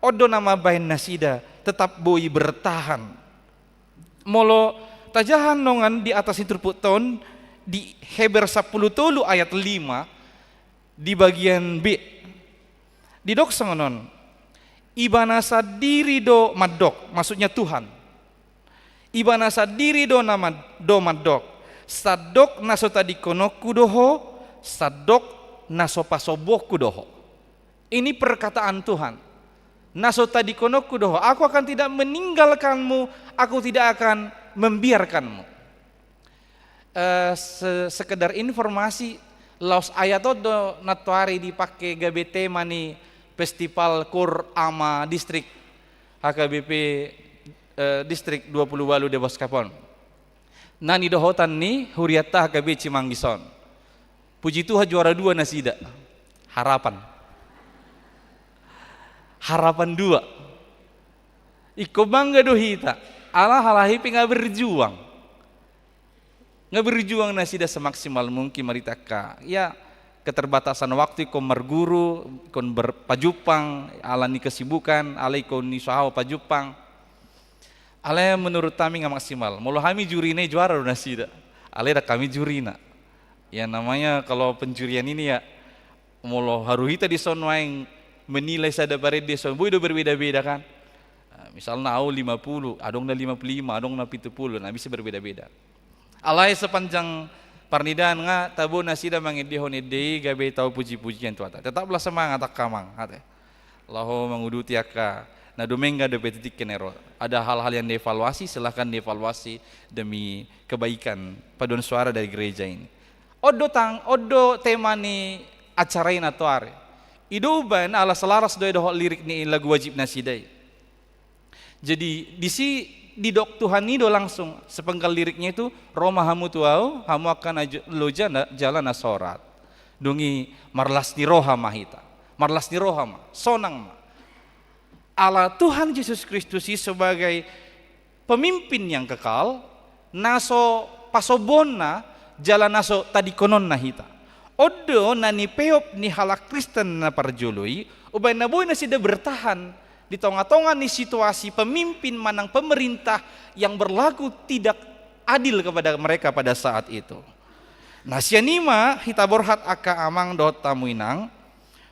On do na mambahen nasida tetap boi bertahan. Molo tajaha annon di atas ni turpukta on, di Heber sampulu tolu ayat lima, di bagian B. Didok songon on, Ibana sandiri do mandok, maksudnya Tuhan. Ibana sandiri do na man-, do mandok, sandok na so tadingkononku do ho, sandok na so pasombuonku do ho. Ini perkataan Tuhan. Na so tadingkononku do ho, aku akan tidak meninggalkanmu, aku tidak akan membiarkanmu. Eh, se-, sekedar informasi, laos ayat on do nantoari dipake gabe tema ni festival koor ama distrik, H K B P, eh, distrik dua pulu ualu Debos Kapon. Na nidohotan ni hurianta H K B Cimanggis on. Puji Tuhan, juara dua nasida. Harapan. Harapan dua. Ingkon bangga do hita. Ala halahi pe nga berjuang. Nga berjuang nasida semaksimal mungkin marhite angka, ya, keterbatasan waktu, ingkon marguru, ingkon ber-, pajumpang, ala ni kesibukan, alai ingkon ni so hao pajumpang. Alai menurut hami nga maksimal. Molo hami jurina i, juara do nasida. Alai ndang hami jurina. Ya, namanya kalau penjurian ini ya, molo haru hita dison nuaeng menilai sada parende dison, boi do berbeda-beda kan. Nah, misalna au lima puluh, adong na lima puluh lima, adong na pitu pulu, nah, bisa berbeda-beda. Alai sepanjang parnidaan nga tabo nasida mangendehon ende i gabe tau puji-pujian tu Tuhanta. Tetaplah semangat angka amang, ate. Laho manguduti angka na dumenggan dope di tingki na ro. Ada hal-hal yang dievaluasi, silahkan dievaluasi demi kebaikan paduan suara dari gereja ini. On do tang, on do tema ni acara i nantoari. I do umbahen ala selaras do i dohot lirik ni lagu wajib nasida i. Jadi, disi didok Tuhan i do langsung, sepenggal liriknya itu, "Ro ma hamu tu Ahu, hamu angka na jo-, loja na, jala na sorat." Dung i marlas ni roha ma hita. Marlas ni roha ma, sonang ma. Ala Tuhan Jesus Kristus i sebagai pemimpin yang kekal, na so pasombuonna, jala na so tadingkononna hita. On do na nipeop ni halak Kristen na parjolo i, umbahen na boi nasida bertahan di tonga-tonga ni situasi pemimpin manang pemerintah yang berlaku tidak adil kepada mereka pada saat itu. Na sian i ma hita borhat angka amang dohot hamu inang,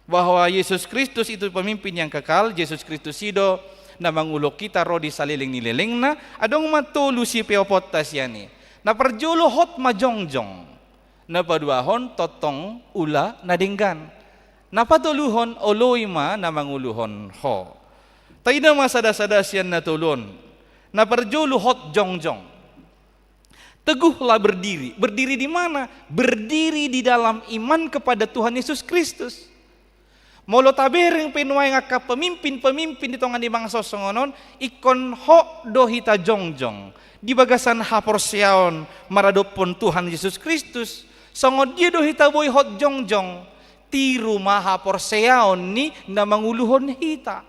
bahwa Yesus Kristus itu pemimpin yang kekal. Yesus Kristus i do na manguluhon hita ro di saleleng ni lelengna. Adong ma tolu sipeoponta sian i. Na parjolo, hot ma jongjong. Na paduahon, tongtong ula na denggan. Na patoluhon, oloi ma na manguluhon ho. Taida ma sada-sada sian na tolu on. Na parjolo, hot jongjong. Teguhlah berdiri. Berdiri di mana? Berdiri di dalam iman kepada Tuhan Yesus Kristus. Molo tabereng pe nuaeng angka pemimpin-pemimpin di tonga ni bangso songon on, ingkon hot do hita jongjong di bagasan haporseaon maradophon Tuhan Yesus Kristus. Songon dia do hita boi hot jongjong? Tiru ma haporseaon ni na manguluhon hita.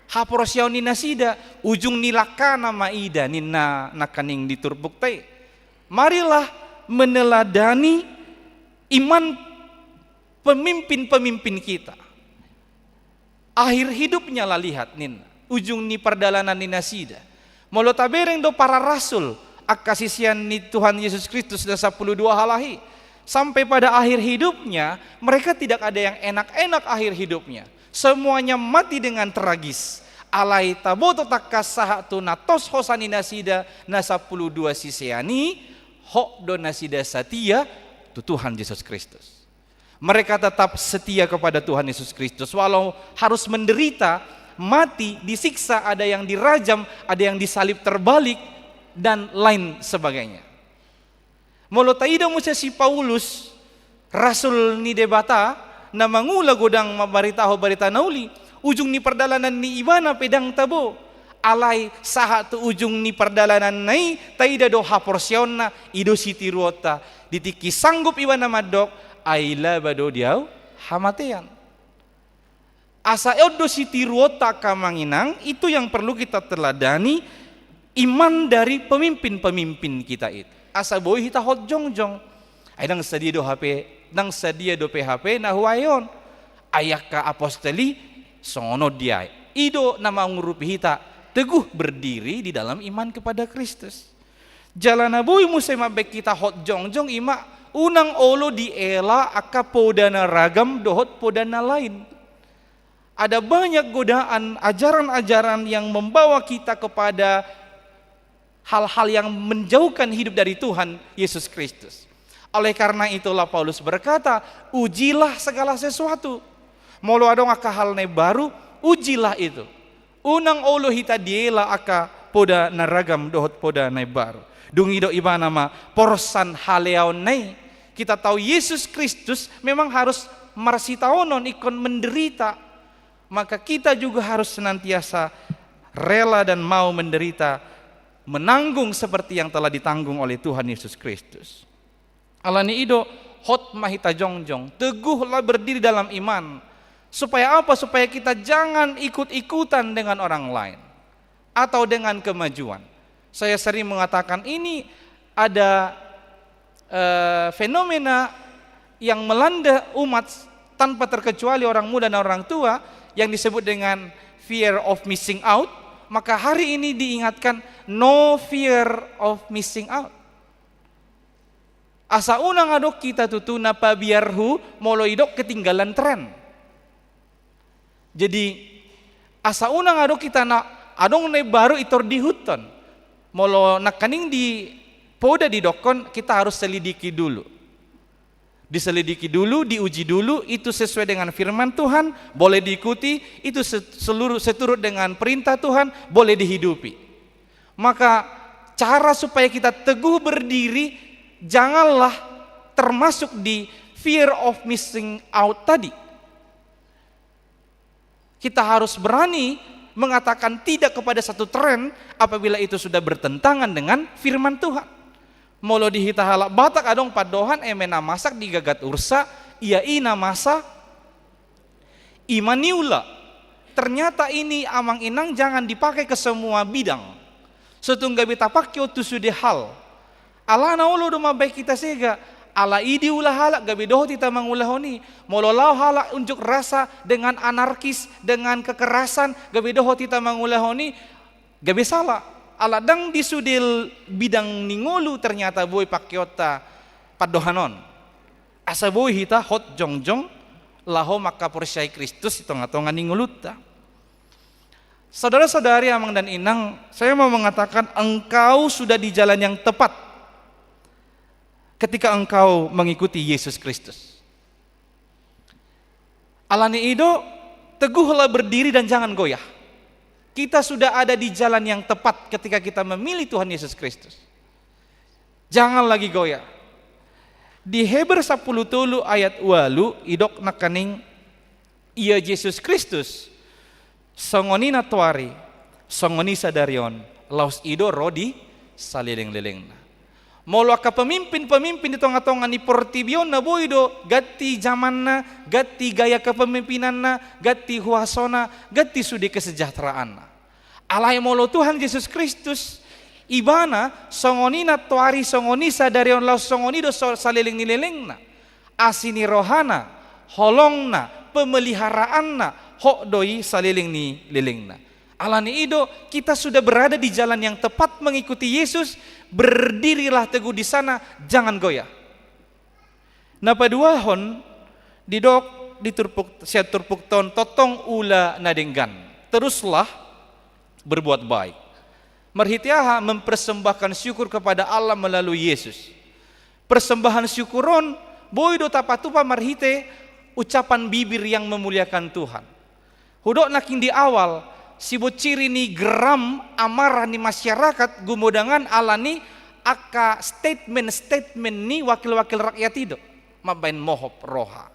Haporseaon ni nasida, ujung ni langkana ma ida ninna nangkaning di turpukta i. Marilah meneladani iman pemimpin-pemimpin kita. Akhir hidupnya lah lihat ninna, ujung ni pardalanan ni nasida. Molo tabereng do para rasul, angka sisean ni Tuhan Yesus Kristus na sampulu dua halak i, sampai pada akhir hidupnya, mereka tidak ada yang enak-enak akhir hidupnya. Semuanya mati dengan tragis. Alai taboto tangkas sahat tu na tos hosa ni nasida na sampulu dua sisean i, hot do nasida satia tu Tuhan Yesus Kristus. Mereka tetap setia kepada Tuhan Yesus Kristus, walau harus menderita, mati, disiksa, ada yang dirajam, ada yang disalib terbalik, dan lain sebagainya. Molo taida muse si Paulus, rasul ni Debata, na mangula godang mambaritahon barita na uli, ujung ni pardalanan ni ibana pe ndang tabo. Alai sahat tu ujung ni pardalananna i, taida do haporseaonna, i do sitiruonta, di tingki sanggup ibana mandok, ai laba do di ahu hamatean. Asa on do sitiruonta angka amang inang, itu yang perlu kita teladani, iman dari pemimpin-pemimpin kita itu. Asa boi hita hot jongjong. Ai ndang sadia do hape, ndang sadia dope hape na huae on. Ai angka apostel i songon on diae. I do na mangurupi hita teguh berdiri di dalam iman kepada Kristus. Jala na boi muse mambaen hita hot jongjong i ma, unang olo diela angka poda na ragam dohot poda na lain. Ada banyak godaan ajaran-ajaran yang membawa kita kepada hal-hal yang menjauhkan hidup dari Tuhan Yesus Kristus. Oleh karena itulah Paulus berkata, ujilah segala sesuatu. Molo adong angka hal na imbaru, ujilah itu. Unang olo hita diela angka poda na ragam dohot poda na imbaru. Dung i do ibana ma porsan haleaonna i. Kita tahu Yesus Kristus memang harus marsitaonon, ingkon menderita. Maka kita juga harus senantiasa rela dan mau menderita, menanggung seperti yang telah ditanggung oleh Tuhan Yesus Kristus. Alani i do, hot ma hita jongjong, teguhlah berdiri dalam iman. Supaya apa? Supaya kita jangan ikut-ikutan dengan orang lain atau dengan kemajuan. Saya sering mengatakan ini ada, eh, fenomena yang melanda umat tanpa terkecuali orang muda dan orang tua yang disebut dengan fear of missing out. Maka hari ini diingatkan, no fear of missing out. Asa unang adong hita tutu na pabiarhu molo didok ketinggalan tren. Jadi, asa unang adong hita na adong na imbaru i tor diihuthon. Molo nangkaning di poda didokkon, kita harus selidiki dulu. Diselidiki dulu, diuji dulu, itu sesuai dengan firman Tuhan, boleh diikuti, itu se-, seluruh, seturut dengan perintah Tuhan, boleh dihidupi. Maka cara supaya kita teguh berdiri, janganlah termasuk di fear of missing out tadi. Kita harus berani mengatakan tidak kepada satu tren apabila itu sudah bertentangan dengan firman Tuhan. Molo di hita halak Batak adong pandohan, eme na masak di gagat ursa, ia i na masa i ma niula. Ternyata ini, amang inang, jangan dipakai ke semua bidang. Sotung gabe tapake on tu sude hal. Alana olo do mambahen hita sega. Ala i diula halak, gabe dohot hita mangulahon i. Molo laho halak unjuk rasa dengan anarkis, dengan kekerasan, gabe dohot hita mangulahon i, gabe sala. Ala ndang di sude bidang ni ngolu ternyata boi pangkeonta pandohan on. Asa boi hita hot jongjong laho mangkaporseai Kristus di tonga-tonga ni ngolunta. Saudara-saudari, amang dan inang, saya mau mengatakan engkau sudah di jalan yang tepat ketika engkau mengikuti Yesus Kristus. Alani i do, teguhlah berdiri dan jangan goyah. Kita sudah ada di jalan yang tepat ketika kita memilih Tuhan Yesus Kristus. Jangan lagi goyah. Di Heber sampulu tolu ayat ualu, didok nangkaning, ia Jesus Kristus, songon i nantoari, songon i sadari on, laos i do ro di saleleng-lelengna. Molo angka pemimpin-pemimpin di tonga-tonga ni portibi on na boi do ganti jamanna, ganti gaya kepemimpinanna, ganti huasona, ganti sude kesejahteraanna. Alai molo Tuhan Jesus Kristus, Ibana songon i nantoari, songon i sadari on, laos songon i do so-, saleleng ni lelengna. Asi ni rohana, holongna, pemeliharaanna, hot do i saleleng ni lelengna. Alani i do, kita sudah berada di jalan yang tepat mengikuti Yesus, berdirilah teguh di sana, jangan goyah. Na paduahon, didok di turpuk, sian turpukta on, tongtong ula na denggan. Teruslah berbuat baik. Marhite aha? Mempersembahkan syukur kepada Allah melalui Yesus. Persembahan syukur on boi do tapatupa marhite ucapan bibir yang memuliakan Tuhan. Hudok nangkin di awal, siboan ciri ni geram amarah ni masyarakat gumodangan alani angka statement-statement ni wakil-wakil rakyat i do mambahen mohop roha.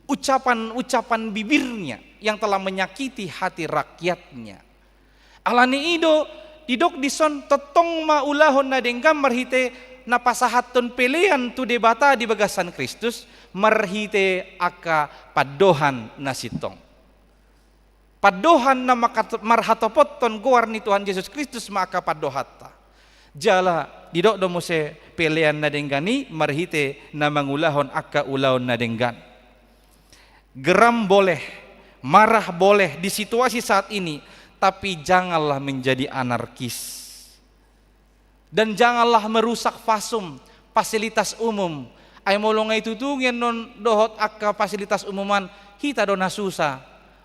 Ucapan-ucapan bibirnya yang telah menyakiti hati rakyatnya. Alani i do, didok dison, tongtong ma ulahon na denggan marhite na pasahathon pelean tu Debata di bagasan Kristus, marhite angka pandohan na sintong. Pandohan na maka-, marhatopothon goar ni Tuhan Jesus Kristus ma angka pandohanta. Jala didok do muse pelean na denggan i marhite na mangulahon angka ulaon na denggan. Geram boleh, marah boleh di situasi saat ini, tapi janganlah menjadi anarkis. Dan janganlah merusak fasum, fasilitas umum. Ai molo nga itutung annon dohot angka fasilitas umum an, hita do na susa.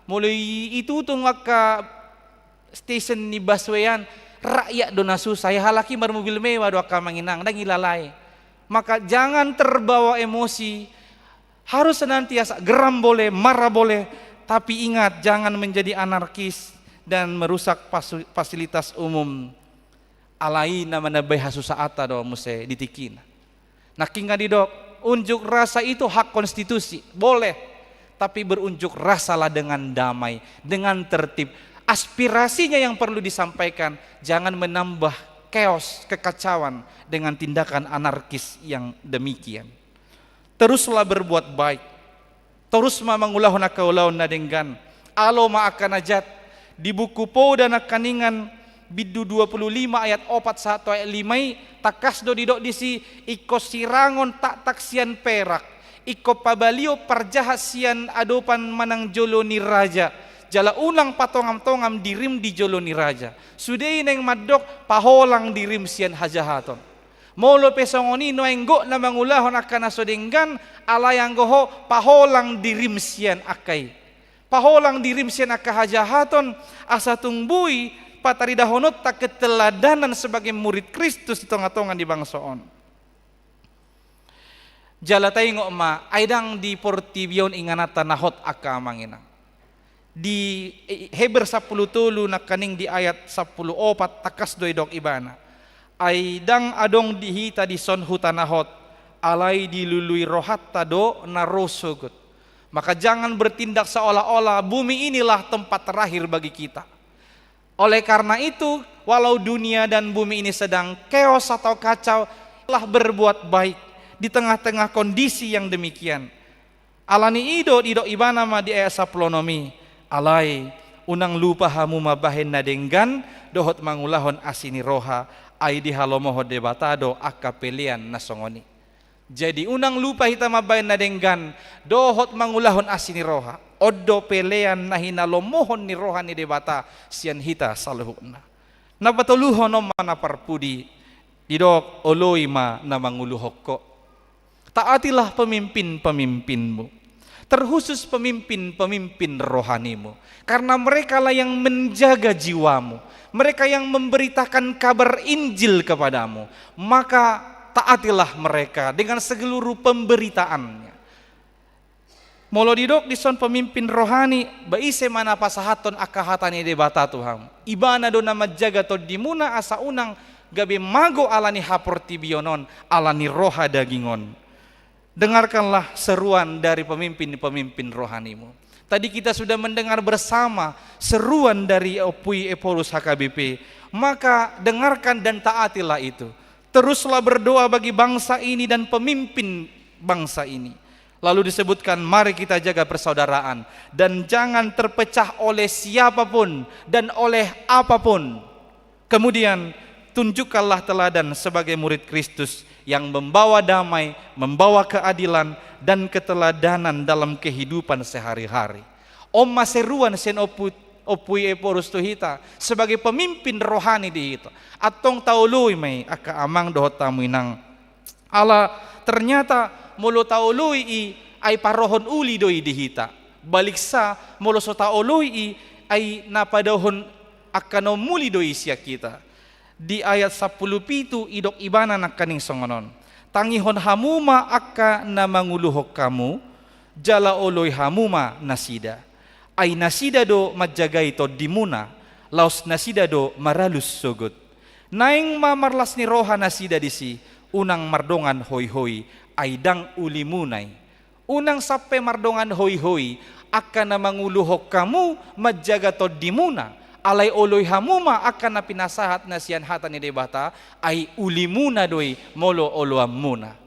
Molo i-, itutung angka stesen ni busway an, rakyat do na susa. Ia halak i marmobil mewah do angka amang inang, ndang ilalai. Maka jangan terbawa emosi. Harus senantiasa geram boleh, marah boleh, tapi ingat, jangan menjadi anarkis dan merusak fasu-, fasilitas umum. Alai na manambai hasusahanta do muse di tingkina. Nangkin nga didok, unjuk rasa itu hak konstitusi, boleh, tapi berunjuk rasalah dengan damai, dengan tertib. Aspirasinya yang perlu disampaikan, jangan menambah chaos, kekacauan dengan tindakan anarkis yang demikian. Teruslah berbuat baik. Torus ma mangulahon angka ulaon na denggan. Alo ma angka na jat. Di buku Poda Nangkaningan, bindu dua pulu lima ayat opat sahat tu ayat lima i, tangkas do didok disi, ingkon sirangon taktak sian perak, ingkon pabalio parjahat sian adopan manang jolo ni raja, jala unang patongamtongam dirim di jolo ni raja. Sude i naeng mandok, paholang dirim sian hajahaton. Molo pe songon i nuaeng gok na mangulahon angka na so denggan, alai anggo ho paholang dirim sian angka i. Paholang dirim sian angka hajahaton, asa tung boi pataridahononta keteladanan sebagai murid Kristus di tongatonga ni bangso on. Jala taingot ma, ai ndang di portibi on ingananta na hot angka amang inang. Di Heber sampulu tolu nangkaning di ayat sampulu opat tangkas do didok ibana. Ai ndang adong di hita dison huta na hot, alai dilului rohanta do na ro sogot. Maka jangan bertindak seolah-olah bumi inilah tempat terakhir bagi kita. Oleh karena itu, walau dunia dan bumi ini sedang chaos atau kacau, telah berbuat baik di tengah-tengah kondisi yang demikian. Alani i do didok ibana ma di ayat sampulu onom i, alai Unang lupa hamu mambahen na denggan dohot mangulahon asi ni roha, ai dihalomohon Debata do angka pelean na songon i. Jadi, unang lupa hita mambahen na denggan dohot mangulahon asi ni roha. On do pelean na hinalomohon ni roha ni Debata sian hita saluhutna. Na patoluhon on ma na parpudi, didok, oloi ma na manguluhon ho. Taatilah pemimpin-pemimpinmu, terkhusus pemimpin-pemimpin rohanimu, karena merekalah yang menjaga jiwamu, mereka yang memberitakan kabar Injil kepadamu, maka taatilah mereka dengan seluruh pemberitaannya. Molo didok dison pemimpin rohani, ba ise ma na pasahathon angka hata ni Debata tu hamu? Ibana do na manjaga tondimuna asa unang gabe mago ala ni haportibion on, ala ni roha daging on. Dengarkanlah seruan dari pemimpin-pemimpin rohanimu. Tadi kita sudah mendengar bersama seruan dari Ompu I Ephorus H K B P. Maka dengarkan dan taatilah itu. Teruslah berdoa bagi bangsa ini dan pemimpin bangsa ini. Lalu disebutkan, mari kita jaga persaudaraan dan jangan terpecah oleh siapapun dan oleh apapun. Kemudian, tunjukkanlah teladan sebagai murid Kristus yang membawa damai, membawa keadilan, dan keteladanan dalam kehidupan sehari-hari. On ma seruan sian Ompu, Ompu I Ephorus tu hita sebagai pemimpin rohani di hita. Antong taoloi ma i angka amang dohot hamu inang. Ala ternyata molo taoloi i, ai parohon uli do i di hita. Baliksa, molo so taoloi i, ai na padaohon angka na umuli do i sian hita. Di ayat sampulu pitu didok ibana nangkaning songon on. Tangihon hamu ma angka na manguluhon hamu, jala oloi hamu ma nasida. Ai nasida do manjagai tondimuna, laos nasida do maralus sogot. Naeng ma marlas ni roha nasida disi, unang mardongan hoihoi, ai ndang ulimuna i. Unang sampe mardongan hoihoi, angka na manguluhon hamu manjaga tondimuna, alai oloi hamu ma angka na pinasahat na sian hata ni Debata, ai ulimuna do i molo oloanmuna.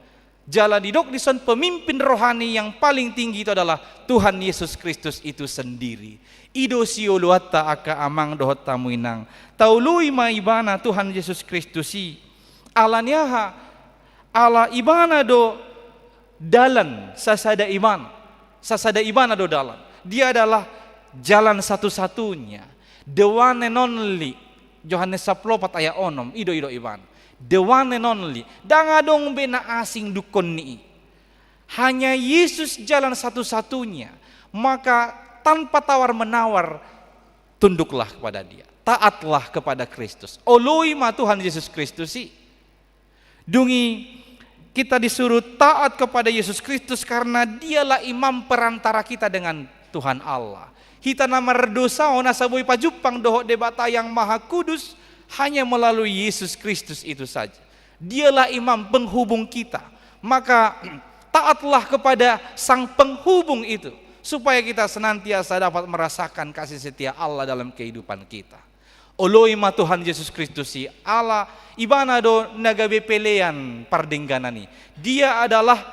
Jala didok dison pemimpin rohani yang paling tinggi itu adalah Tuhan Yesus Kristus itu sendiri. I do sioloanta angka amang dohot hamu inang. Taoloi ma ibana Tuhan Yesus Kristus i. Ala ni aha? Ala ibana do dalan, sasada ibana. Sasada ibana do dalan. Dia adalah jalan satu-satunya. The one and only. Johannes sampulu opat ayat onom, i do, i do ibana. The one and only. Ndang adong be na asing dungkon ni i. Hanya Yesus jalan satu-satunya. Maka tanpa tawar-menawar, tunduklah kepada Dia. Taatlah kepada Kristus. Oloi ma Tuhan Yesus Kristus i. Dung i kita disuruh taat kepada Yesus Kristus karena Dialah imam perantara kita dengan Tuhan Allah. Hita na mardosa on asa boi pajumpang dohot Debata yang Maha Kudus hanya melalui Yesus Kristus itu saja. Dialah imam penghubung kita. Maka taatlah kepada sang penghubung itu supaya kita senantiasa dapat merasakan kasih setia Allah dalam kehidupan kita. Oloi ma Tuhan Yesus Kristus i, ala ibana do na gabe pelean pardengganan i. Dia adalah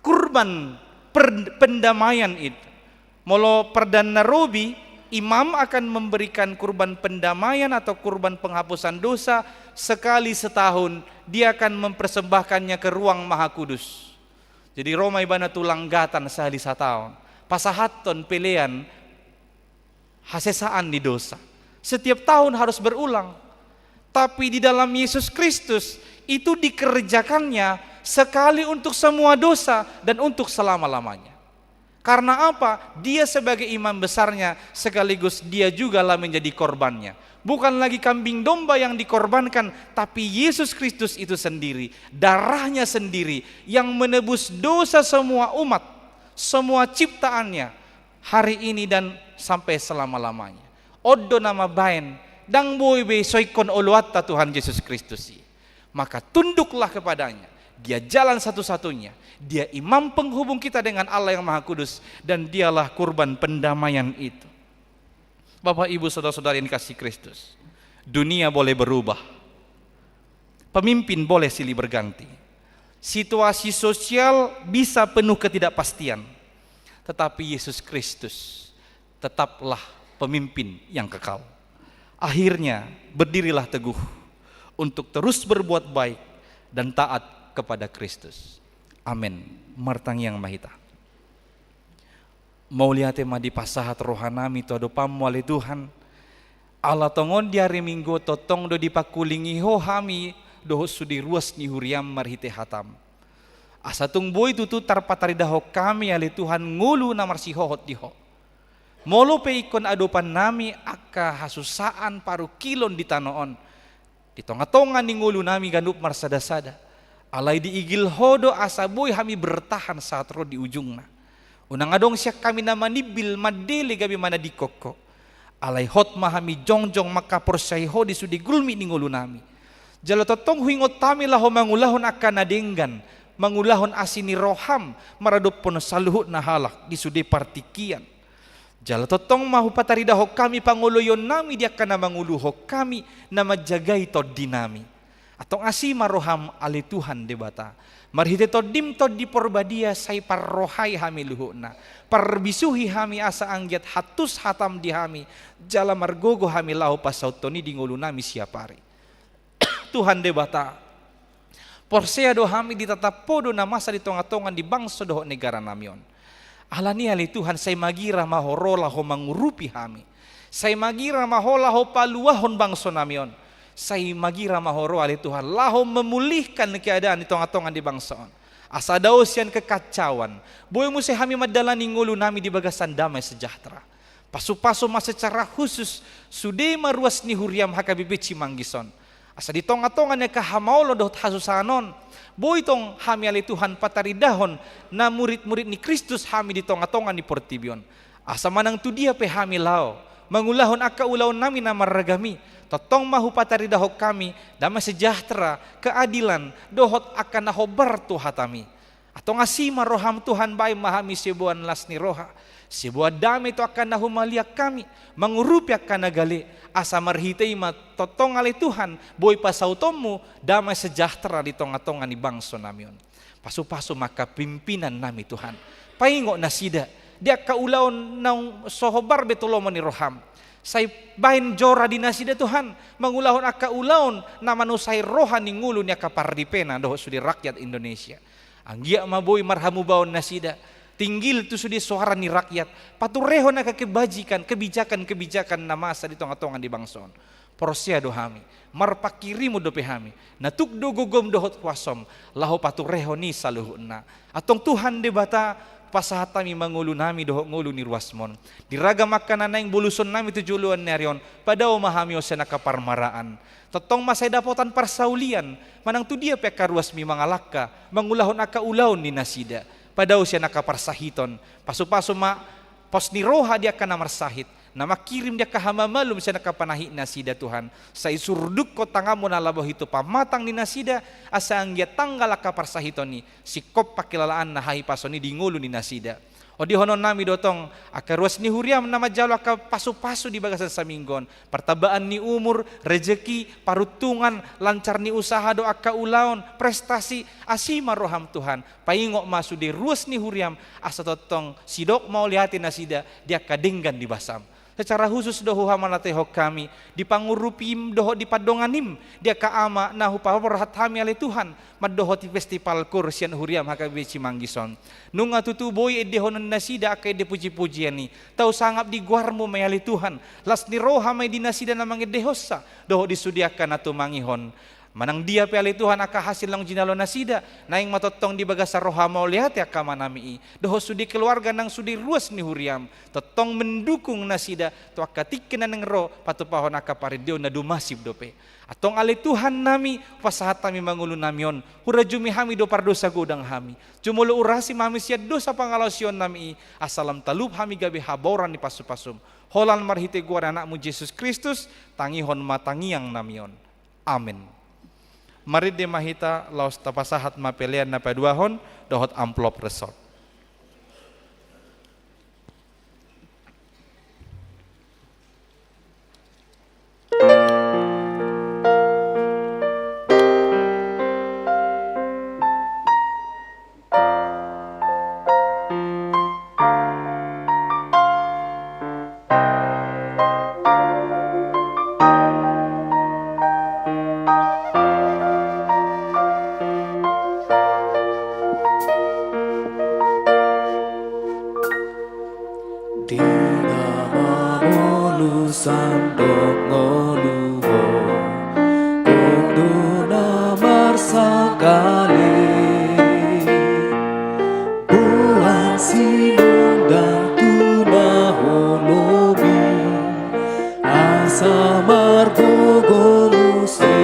kurban per-, pendamaian itu. Molo pardana robi, imam akan memberikan kurban pendamaian atau kurban penghapusan dosa sekali setahun, dia akan mempersembahkannya ke ruang maha kudus. Jadi ro ma ibana tu langgatan sahali sataon, pasahathon pelean hasesaan ni dosa. Setiap tahun harus berulang. Tapi di dalam Yesus Kristus, itu dikerjakannya sekali untuk semua dosa dan untuk selama-lamanya. Karena apa? Dia sebagai imam besarnya, sekaligus Dia jugalah menjadi korbannya. Bukan lagi kambing domba yang dikorbankan, tapi Yesus Kristus itu sendiri, darahnya sendiri yang menebus dosa semua umat, semua ciptaannya, hari ini dan sampai selama-lamanya. On do na mambahen, ndang boi be so ingkon oloanta Tuhan Yesus Kristus i. Maka tunduklah kepada-Nya. Dia jalan satu-satunya. Dia imam penghubung kita dengan Allah yang Maha Kudus, dan Dialah kurban pendamaian itu. Bapak, Ibu, saudara-saudari yang dikasihi Kristus, dunia boleh berubah. Pemimpin boleh silih berganti. Situasi sosial bisa penuh ketidakpastian. Tetapi Yesus Kristus tetaplah pemimpin yang kekal. Akhirnya, berdirilah teguh untuk terus berbuat baik dan taat kepada Kristus. Amin. Martangiang ma hita. Mauliate ma dipasahat rohanami tu adopanmu ale Tuhan. Ala tongon di ari Minggu tongtong do dipangkulingi ho hami dohot sude ruas ni huriam marhite hatam. Asa tung boi tutu tarpataridahon hami ale Tuhan ngolu na marsihohot di ho. Molo pe ingkon adopannami angka hasusaan parungkilon di tano on, di tonga-tonga ni ngolunami ganup marsadasada, alai diigil ho do asa boi hami bertahan sahat ro di ujungna. Unang adong sian hami na manimbil mandele gabe manadingkon ho. Alai hot ma hami jongjong mangkaporseai ho di sude gulmit ni ngolunami. Jala tongtong huingot hami laho mangulahon angka na denggan, mangulahon asi ni roham maradophon saluhutna halak di sude partingkian. Jala tongtong ma hupataridahon hami pangoloionnami di angka na manguluhon hami, na manjagai tondinami. Antong asi ma roham ale Tuhan Debata. Marhite tondim Tondi Porbadia sai parrohai hami luhutna. Parbisuhi hami asa anggiat hantus hatam di hami, jala margogo hami laho pasauthon i di ngolunami siapari. Tuhan Debata, porsea do hami ditatap ho do na masa di tonga-tonga ni bangso dohot negaranami on. Alani i ale Tuhan, sai magira ma ho ro laho mangurupi hami. Sai magira ma ho laho paluahon bangsonami on. Sai magira ma ho ro ale Tuhan laho memulihkan keadaan di tonga-tonga ni bangso on. Asa dao sian kekacauan, boi muse hami mandalani ngolunami di bagasan damai sejahtera. Pasu-pasu ma secara khusus sude ma ruas ni huriam H K B P Cimanggis on. Asa di tonga-tonga ni angka hamaolon dohot hasusaan on, boi tong hami ale Tuhan pataridahon na murid-murid ni Kristus hami di tonga-tonga ni portibi on. Asa manang tu dia pe hami laho mangulahon angka ulaonnami na marragam i, tongtong ma hupataridahon hami damai sejahtera, keadilan, dohot angka na hombar tu hatami. Antong asi ma roham Tuhan, baen ma hami siboan las ni roha, siboan dame tu angka na humaliang hami, mangurupi angka na gale, asa marhite i ma tongtong ale Tuhan boi pasautonmu damai sejahtera di tonga-tonga ni bangsonami on. Pasu-pasu ma angka pimpinannami Tuhan. Paingot nasida di angka ulaon naung so hombar be tu lomo ni roham. Sai baen jora di nasida Tuhan mangulahon angka ulaon na manusai roha ni ngolu ni angka pardipena dohot sude rakyat Indonesia. Anggiat ma boi marhamubaon nasida, tinggil tu sude soara ni rakyat, paturehon angka kebajikan, kebijakan-kebijakan na masa di tonga-tonga ni bangso on. Porsea do hami, marpanghirimon dope hami, na tuk do gogom dohot kuasom, laho paturehon i saluhutna. Antong Tuhan Debata, pasahat hami ma ngolunami dohot ngolu ni ruasmon. Di ragam angka na naeng bolusonnami tu joloan ni ari on, padao ma hami on sian angka parmaraan. Tongtong ma sai dapotan parsaulian, manang tu dia pe angka ruasmi mangalangka, mangulahon angka ulaon ni nasida. Padao sian angka parsahiton, pasu-pasu ma pos ni roha di angka na marsahit, na manghirim di angka hamamalum sian angka panahit nasida Tuhan. Sai surdukkon tanganmu na labohi tu pamatang ni nasida, asa anggiat tanggal angka parsahiton i, singkop pangkilalaanna hahipason i di ngolu ni nasida. Ondihononnami do tong angka ruas ni huriam na manjalo angka pasu-pasu di bagasan saminggu on, partambaan ni umur, rejeki, paruntungan, lancar ni usaha dohot angka ulaon, prestasi, asi ma roham Tuhan, paingot ma sude ruas ni huriam, asa tongtong sidok mauliate nasida di angka denggan ni basam. Secara khusus do huhamarangehon hami di pangurupim dohot di pandonganim, di angka ama na hupaborhat hami ale Tuhan, mandohoti festival kur sian huriam H K B P Cimanggis on. Nunga tutu boi endehonon nasida angka ende puji-pujian i, tau sangap di goarmu ma i ale Tuhan, las ni roha ma i di nasida na mangendehonsa, dohot di sude angka na tumangihon. Manang dia pe ale Tuhan angka hasil naung jinalo nasida, naeng ma tongtong di bagasan roha mauliate angka amanami i, dohot sude keluarga nang sude ruas ni huriam, tongtong mendukung nasida, tu angka tingki na naeng ro, patupahon angka parendeon na dumasip dope. Antong ale Tuhannami, pasahat hami ma ngolunami on, hurajumi hami do pardosa godang hami. Jumolo urasi ma hami sian dosa pangalaosionnami i, asa lam talup hami gabe haboran ni pasu-pasum. Holan marhite goar ni Anakmu Jesus Kristus, tangihon ma tangiangnami on. Amen. Marende ma hita laos tapasahat ma pelean na paduahon dohot amplop resort. Ngolu ho, Ho do na marsangkali. Boan sinondang tu na ho lobi, asa margogo muse.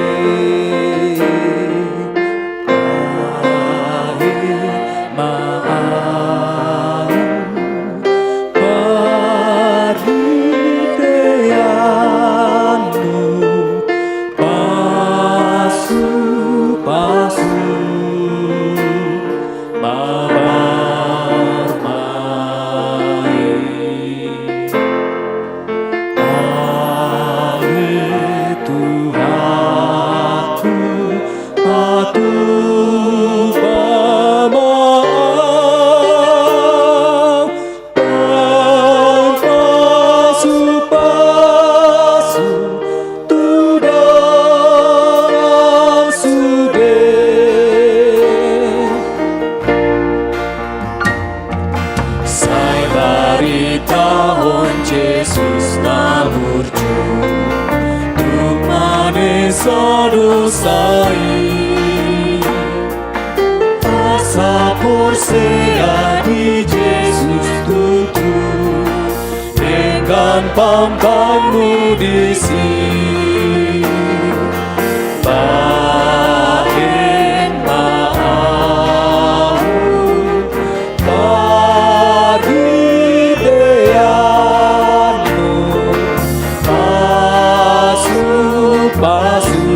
Bahen ma ahu parhiteanmu, pasupasu ma barmain. Ale Tuhanku, patupa ma ahu, bahen pasupasu tu dongan sude. Sai baritahon Jesus na burju, tung manesa dosa i. Asa porsea di Jesus tutu, denggan pambanmu disi. Bahen ma ahu parhiteanmu, pasupasu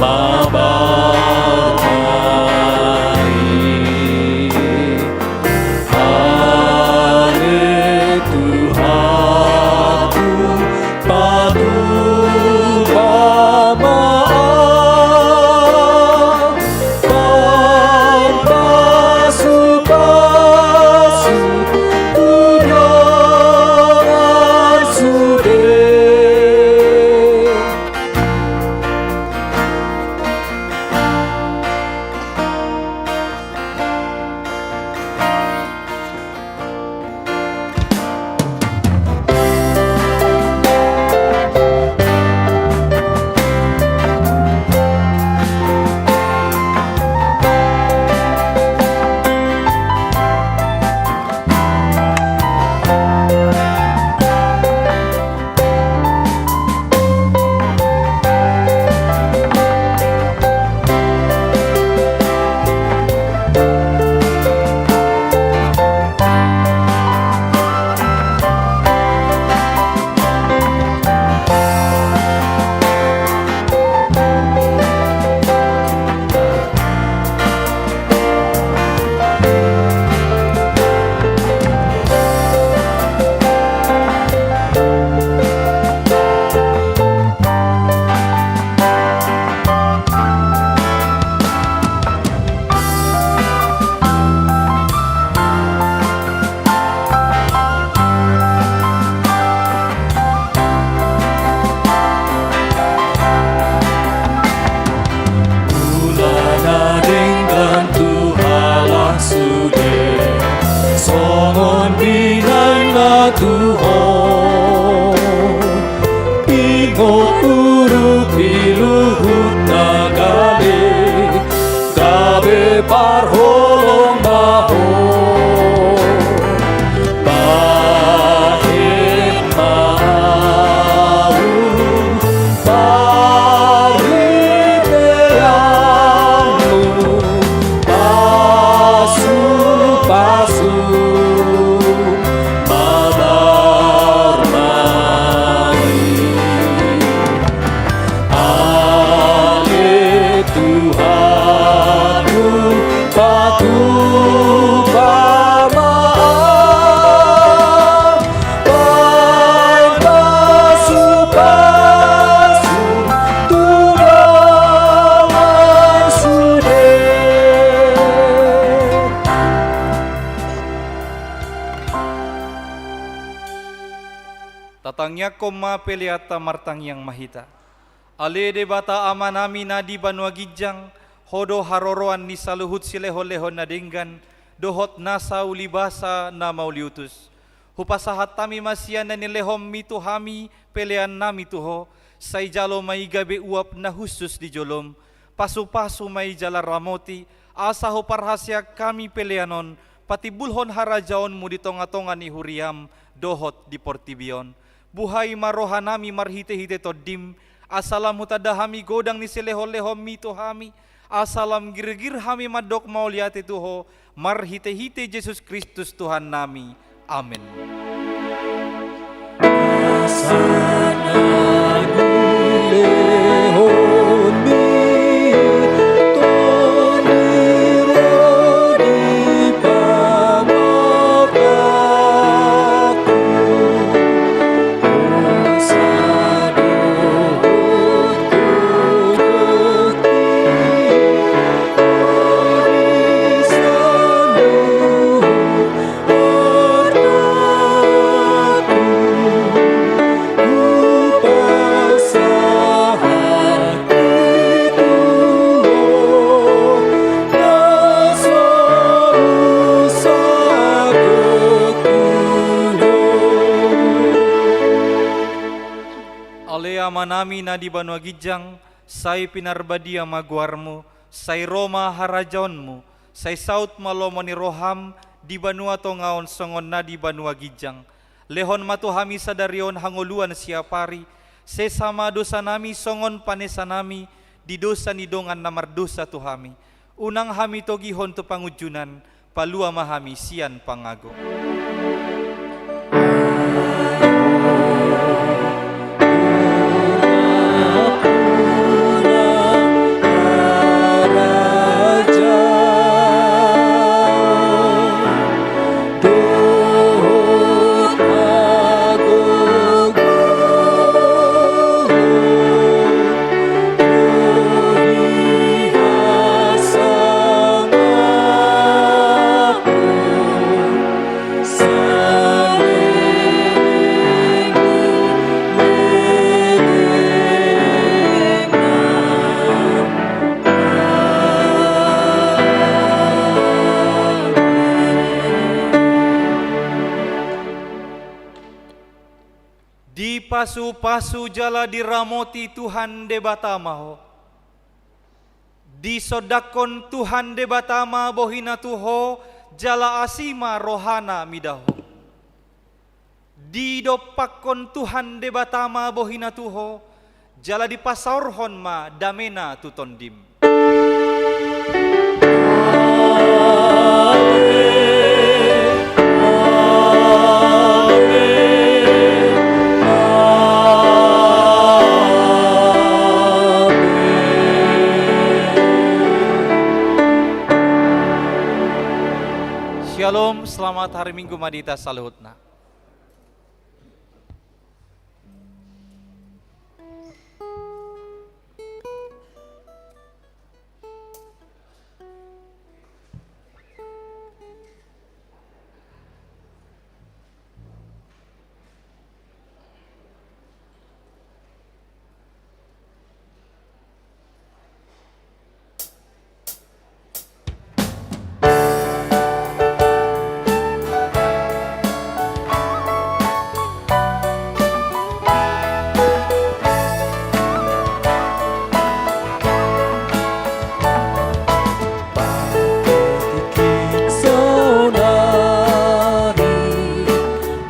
ma barmain. Ale Tuhanku, patupa ma ahu, bahen pasupasu tu dongan sude. Mula na denggan tu halak sude, songon dinan na tu ho. Ingot urupi luhut na gale, gabe parholong ma ho. Bahen ma ahu parhiteanmu, pasupasu ma barmain. Ale Tuhanku, patupa ma ahu, bahen pasupasu tu dongan sude. Tatangiangkon ma peleanta. Martangiang ma hita. Ale Debata Amanami na di banua ginjang, Ho do haroroan ni saluhut silehonlehon na denggan dohot nasa ulibasa na mauliutus. Hupasahat hami ma sian na nilehonmi tu hami peleannami tu Ho, sai jalo ma i gabe uap na hushus di jolom. Pasupasu ma i jala ramoti, asa huparhaseang hami pelean on patimbulhon harajaonmu di tongatonga ni huriam dohot di portibi on. Buhai ma rohanami marhitehite Tondim, asa lam hutanda hami godang ni silehonlehonmi tu hami, asa lam girgir hami mandok mauliate tu Ho, marhitehite Jesus Kristus Tuhannami. Amen. Ale Amanami na di banua ginjang, sai pinarbadia ma goarmu, sai ro ma harajaonmu, sai saut ma lomo ni roham di banua tonga on songon na di banua ginjang. Lehon ma tu hami sadari on hangoluan siapari, sesa ma dosanami songon panesanami di dosa ni dongan na mardosa tu hami. Unang hami togihon tu pangunjunan, palua ma hami sian pangago. Dipasupasu jala diramoti Tuhan Debata ma ho. Disondangkon Tuhan Debata ma bohina tu ho, jala asi ma rohana mida ho. Didompakkon Tuhan Debata ma bohina tu ho, jala dipasaorhon ma damena tu tondim. Shalom, selamat hari Minggu ma di hita saluhutna.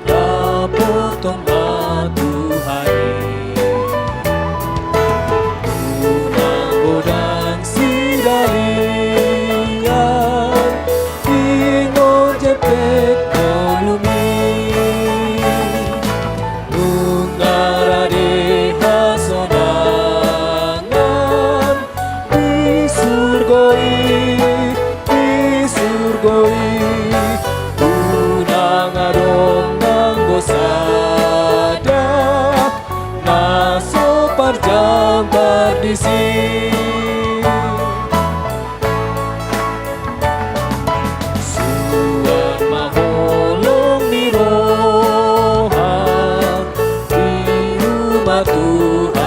Dapot tong ma Tuhan i. Unang godang sidalian, ingot jempek ngolumi. Nunga rade hasonangan di surgo i, di surgo i, unang adong nanggo sada na so parjambar disi. Suan ma holong ni roha di ruma Tuhan.